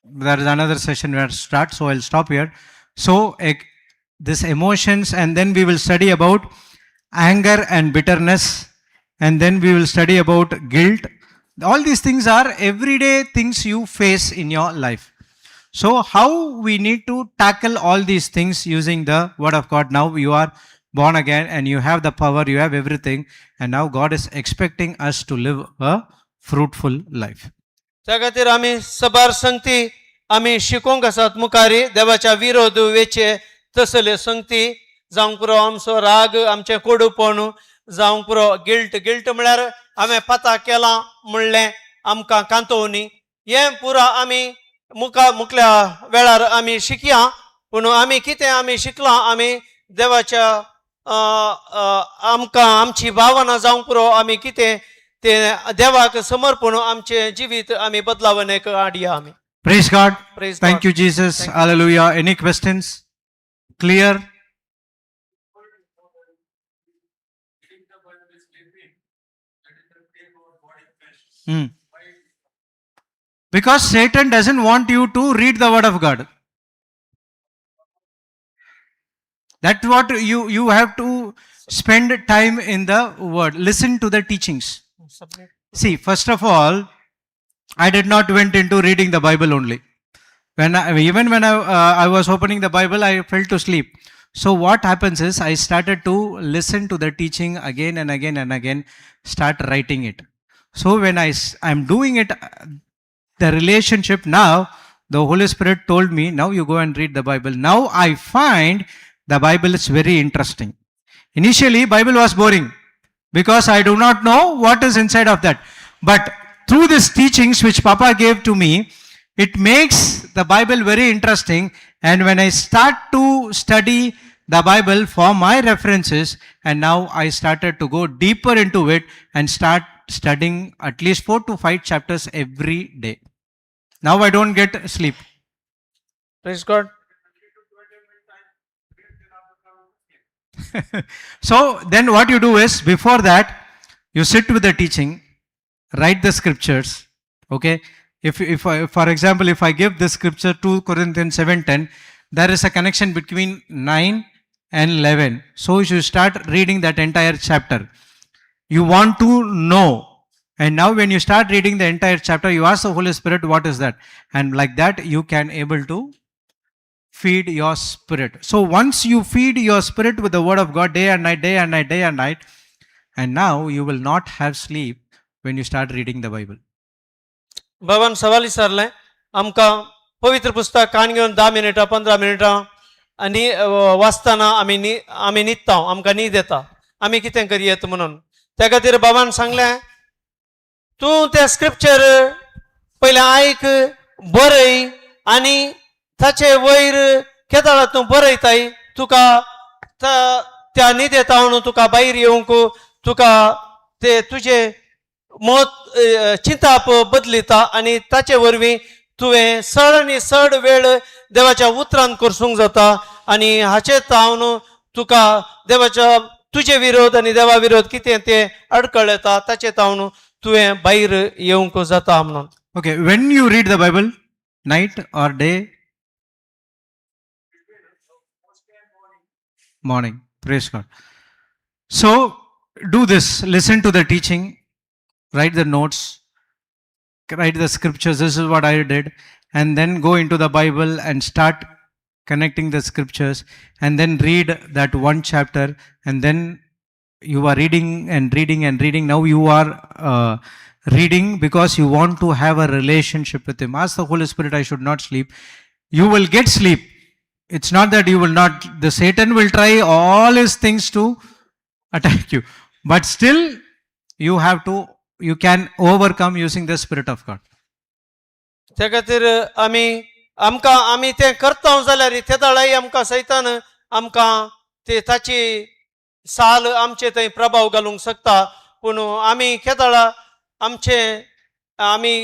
There is another session we have to start, so I'll stop here. So this emotions, and then we will study about anger and bitterness, and then we will study about guilt. All these things are everyday things you face in your life. So how we need to tackle all these things using the word of God. Now you are born again and you have the power, you have everything, and now God is expecting us to live a fruitful life. त्या खातीर आमी सबार संगती आमी शिकोवंक आसात मुखारी. देवाच्या विरोध वेचे तसले संगती जावंक पुरो, आमचो राग, आमचें कोडूपण जावंक पुरो, गिल्ट. गिल्ट म्हळ्यार हांवें पता केलां म्हणलें आमकां कांतोवनी. हें पुरा आमी मुखा मुखल्या वेळार आमी शिकया. पूण आमी कितें आमी शिकलां, आमी देवाच्या आमकां आमची भावना जावंक पुरो, आमी कितें ते देवाक समर्पण आमचें जिवीत आमी बदलावणेक हाडया आमी. Praise God. Praise Thank God. You, Jesus. Thank you. Hallelujah. Any questions? Clear? Reading the Bible is sleeping. That is the take our body flesh. Because Satan doesn't want you to read the word of God. That's what you have to spend time in the word. Listen to the teachings. See, first of all, I did not went into reading the Bible only. Even when I was opening the Bible, I fell to sleep. So what happens is I started to listen to the teaching again and again and again, start writing it. So when I'm doing it, the relationship now, the Holy Spirit told me, "Now you go and read the Bible." Now I find the Bible is very interesting. Initially, Bible was boring. Because I do not know what is inside of that. But through these teachings which Papa gave to me, it makes the Bible very interesting. And when I start to study the Bible for my references, and now I started to go deeper into it and start studying at least 4 to 5 chapters every day. Now I don't get sleep. Praise God. So then what you do is, before that, you sit with the teaching, write the scriptures. Okay. If I, for example, if I give this scripture 2 Corinthians 7:10, there is a connection between 9 and 11. So you should start reading that entire chapter. You want to know. And now when you start reading the entire chapter, you ask the Holy Spirit, what is that? And like that, you can able to feed your spirit. So once you feed your spirit with the word of God day and night, day and night, day and night, and now you will not have sleep when you start reading the Bible. बाबान सवाल विचारलें आमकां पवित्र पुस्तक कान घेवन 10 मिनटां 15 मिनटां आनी वाचतना आमी न्ही आमी न्हिदता, आमकां न्हीद येता, आमी कितें करयेत म्हणून. त्या खातीर बाबान सांगलें, तूं तें स्क्रिप्चर पयलें आयक, बरय आनी ताचे वयर केदाळा तूं बरयताय, तुका त्या न्हिदेतावन तुका भायर येवंक तुका ते तुजें मत चिंताप बदलिता आनी ताचे वरवीं तुवें चड आनी चड वेळ देवाच्या उतरान करसूंक जाता आनी हाचे तावन तुका देवाच्या तुजे विरोध आनी देवा विरोध कितें तें अडकळ येता, ताचे तावन तुवें भायर येवंक जाता म्हणून. Okay, when you read the Bible, night or day? Morning. Praise God. So do this, listen to the teaching, write the notes, write the scriptures. This is what I did. And then go into the Bible and start connecting the scriptures and then read that one chapter, and then you are reading and reading and reading. Now you are reading because you want to have a relationship with Him. Ask the Holy Spirit, "I should not sleep." You will get sleep. It's not that you will not. The Satan will try all his things to attack you. But still, you can overcome using the Spirit of God. त्या खातीर आमी आमकां आमी तें करता जाल्यार ते दाळाय आमकां सैतान आमकां ते ताची साल आमचे थंय प्रभाव घालूंक शकता. पूण आमी केदळा आमचे आमी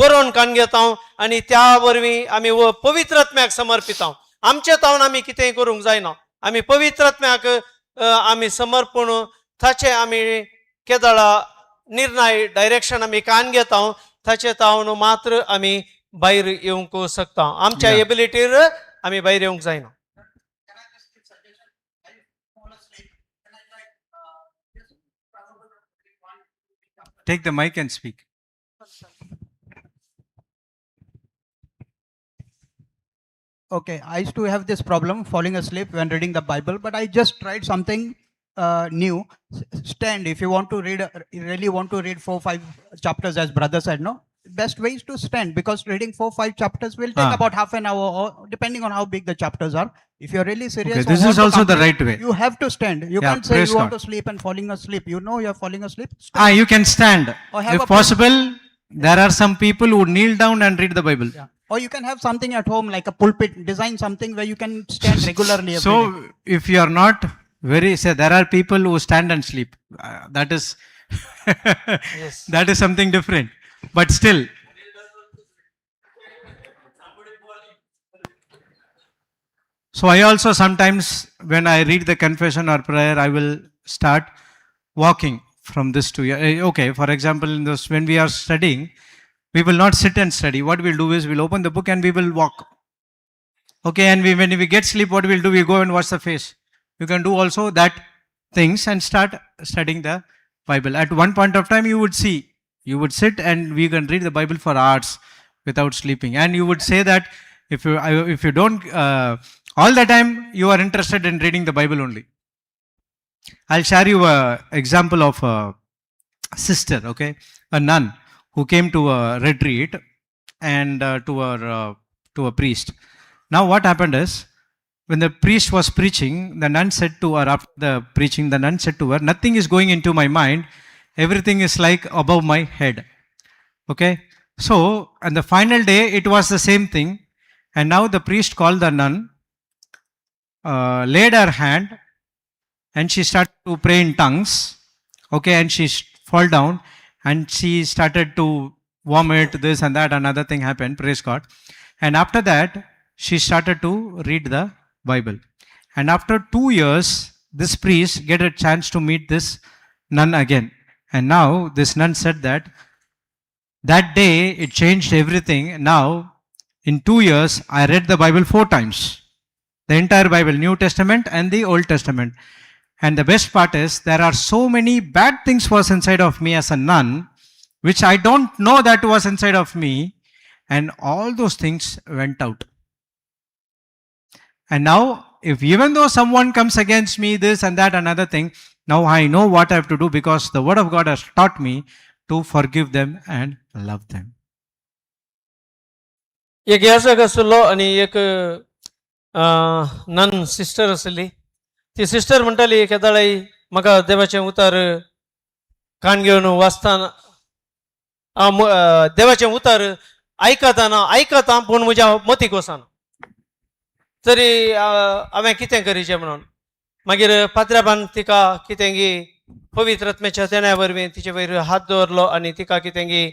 बरोवन काण घेता आनी त्या वरवीं आमी पवित्र आत्म्याक समर्पिता. आमचे तावन आमी कितेंय करूंक जायना. आमी पवित्र आत्म्याक आमी समर्पण ताचे आमी केदळा निर्णय डायरेक्शन आमी कान घेता, ताचे तावन मात्र आमी भायर येवंक शकता. आमच्या एबिलिटीर आमी भायर येवंक जायना. Can I just give suggestion? I fall asleep and I like just travel one chapter. Take the mic and speak. Okay, I used to have this problem falling asleep when reading the Bible, but I just tried something new. Stand if you want to read, you really want to read 4, 5 chapters, as brother said, no? Best way is to stand because reading 4, 5 chapters will take Ah. about half an hour, or depending on how big the chapters are. If you're really serious, Okay, or this want is to also the complete, right way. you have to stand. You Yeah, can't say praise you want God. To sleep and falling asleep. You know you're falling asleep. Stand. Ah, you can stand. Or have If a possible, there are some people who kneel down and read the Bible. Yeah. Or you can have something at home like a pulpit, design something where you can stand regularly every day. So, if you are not very, say, there are people who stand and sleep. That is that is something different. But still. So I also sometimes, when I read the confession or prayer, I will start walking from this to here. Okay, for example, in this, when we are studying, we will not sit and study. What we'll do is we'll open the book and we will walk. Okay, and we, when we get sleep, what we'll do, we go and wash the face. You can do also that things and start studying the Bible. At one point of time, you would see, you would sit and we can read the Bible for hours without sleeping. And you would say that if you don't, all the time you are interested in reading the Bible only. I'll share you a example of a sister, okay, a nun who came to a retreat and to a priest. Now what happened is, When the priest was preaching, the nun said to her, after the preaching, the nun said to her, "Nothing is going into my mind, everything is like above my head." Okay, so on the final day, it was the same thing. And now the priest called the nun, laid her hand, and she started to pray in tongues. Okay, and she fall down and she started to vomit, this and that, another thing happened, praise God. And after that, she started to read the Bible. And after 2 years, this priest get a chance to meet this nun again. And now this nun said that that day it changed everything. Now, in 2 years, I read the Bible four times. The entire Bible, New Testament and the Old Testament. And the best part is there are so many bad things was inside of me as a nun, which I don't know that was inside of me, and all those things went out. And now, if even though someone comes against me, this and that, another thing, now I know what I have to do because the word of God has taught me to forgive them and love them. एक याजक आशिल्लो आनी एक none sister आशिल्ली. ती sister म्हणटाली, केदाळाय म्हाका देवाचें उतर कान घेवन वाचतना देवाचें उतर आयकतना आयकता पूण म्हज्या मतीक वचना, तरी हांवें कितें करीचें म्हणून. मागीर पात्र्याबान तिका कितें गी पवित्र आत्म्याच्या देण्या वरवीं तिचे वयर हात दवरलो आनी तिका कितें गी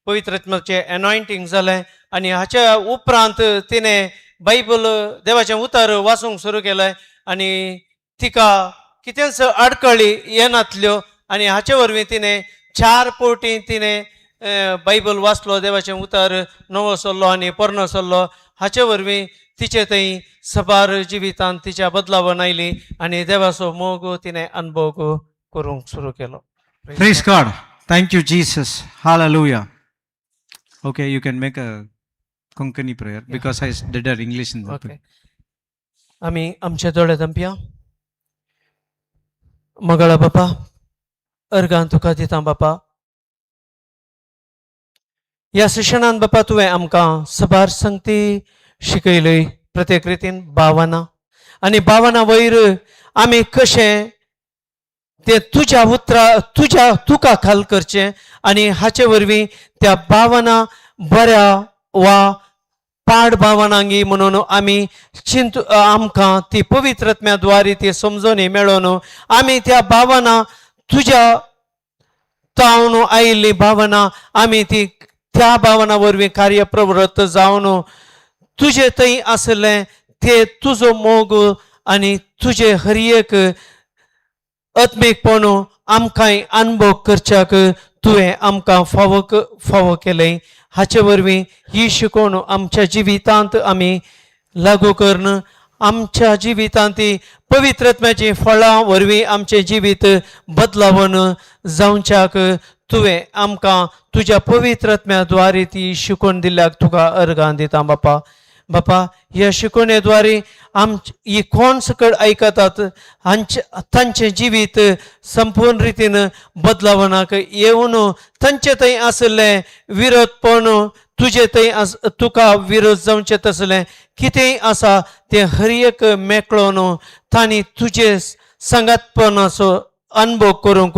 पवित्र आत्म्याचें एनॉयंटींग जालें आनी हाच्या उपरांत तिणें बायबल देवाचें उतर वाचूंक सुरू केलें आनी तिका कितेंच आडखळी येनातल्यो. आनी हाचे वरवीं तिणें चार पवटी तिणें बायबल वाचलो, देवाचें उतर नवो सल्लो आनी पोरणो सल्लो. हाचे वरवीं तिचे थंय सबार जिवितांत तिच्या बदलावण आयली आनी देवाचो मोग तिणें अनुभव करूंक सुरू केलो. Praise God. Thank you, Jesus. Hallelujah. Okay, you can make a Konkani prayer because I did her English in the okay, आमी आमचे दोळे धांपया. मगळा बापा, अर्गान तुका दिता बापा. ह्या सेशनान बापा तुवें आमकां सबार संगती शिकयली, प्रत्येक रितीन भावना आनी भावना वयर आमी कशें ते तुज्या उतरा तुज्या तुका खाल करचें आनी हाचे वरवीं त्या भावना बऱ्या वा पाड भावनांगी म्हणून आमी चिंत आमकां ती पवित्र आत्म्या ती समजणी मेळोवन आमी त्या भावना तुज्या तावन आयिल्ली भावना आमी ती त्या भावना वरवीं कार्य प्रवृत्त जावन तुजे थंय आसलें ते तुजो मोग आनी तुजे हर एक आत्मीकपण आमकां अनुभव करच्याक तुवें आमकां फावो फावो केलें. हाचे वरवीं ही शिकवण आमच्या जिवितांत आमी लागू करून आमच्या जिवितांत ती पवित्र आत्म्याचीं फळां वरवीं आमचें जिवीत बदलावन जावच्याक तुवें आमकां तुज्या पवित्र आत्म्या द्वारे ती शिकवण दिल्ल्याक तुका अर्गां दिता बापा. बापा, ह्या शिकवणे द्वारे आमच ही कोण सकड आयकतात हांचे तांचें जिवीत संपूर्ण रितीन बदलावनाक येवन तांचे थंय आशिल्लें विरोधपण तुजे थंय आस तुका विरोध जावचें तसलें कितेंय आसा तें हर एक मेकळोन तांणी तुजे सांगातपणाचो अनुभव करूंक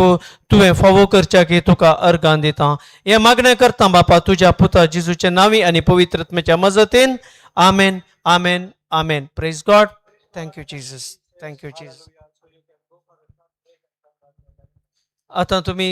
तुवें फावो करच्या की तुका अर्गां दिता. हें मागणें करता बापा तुज्या पुता जिजूच्या नांवी आनी पवित्र आत्म्याच्या मजतीन. आमेन, आमेन, आमेन. Praise God. Thank you, Jesus. Thank you, Jesus. आतां तुमी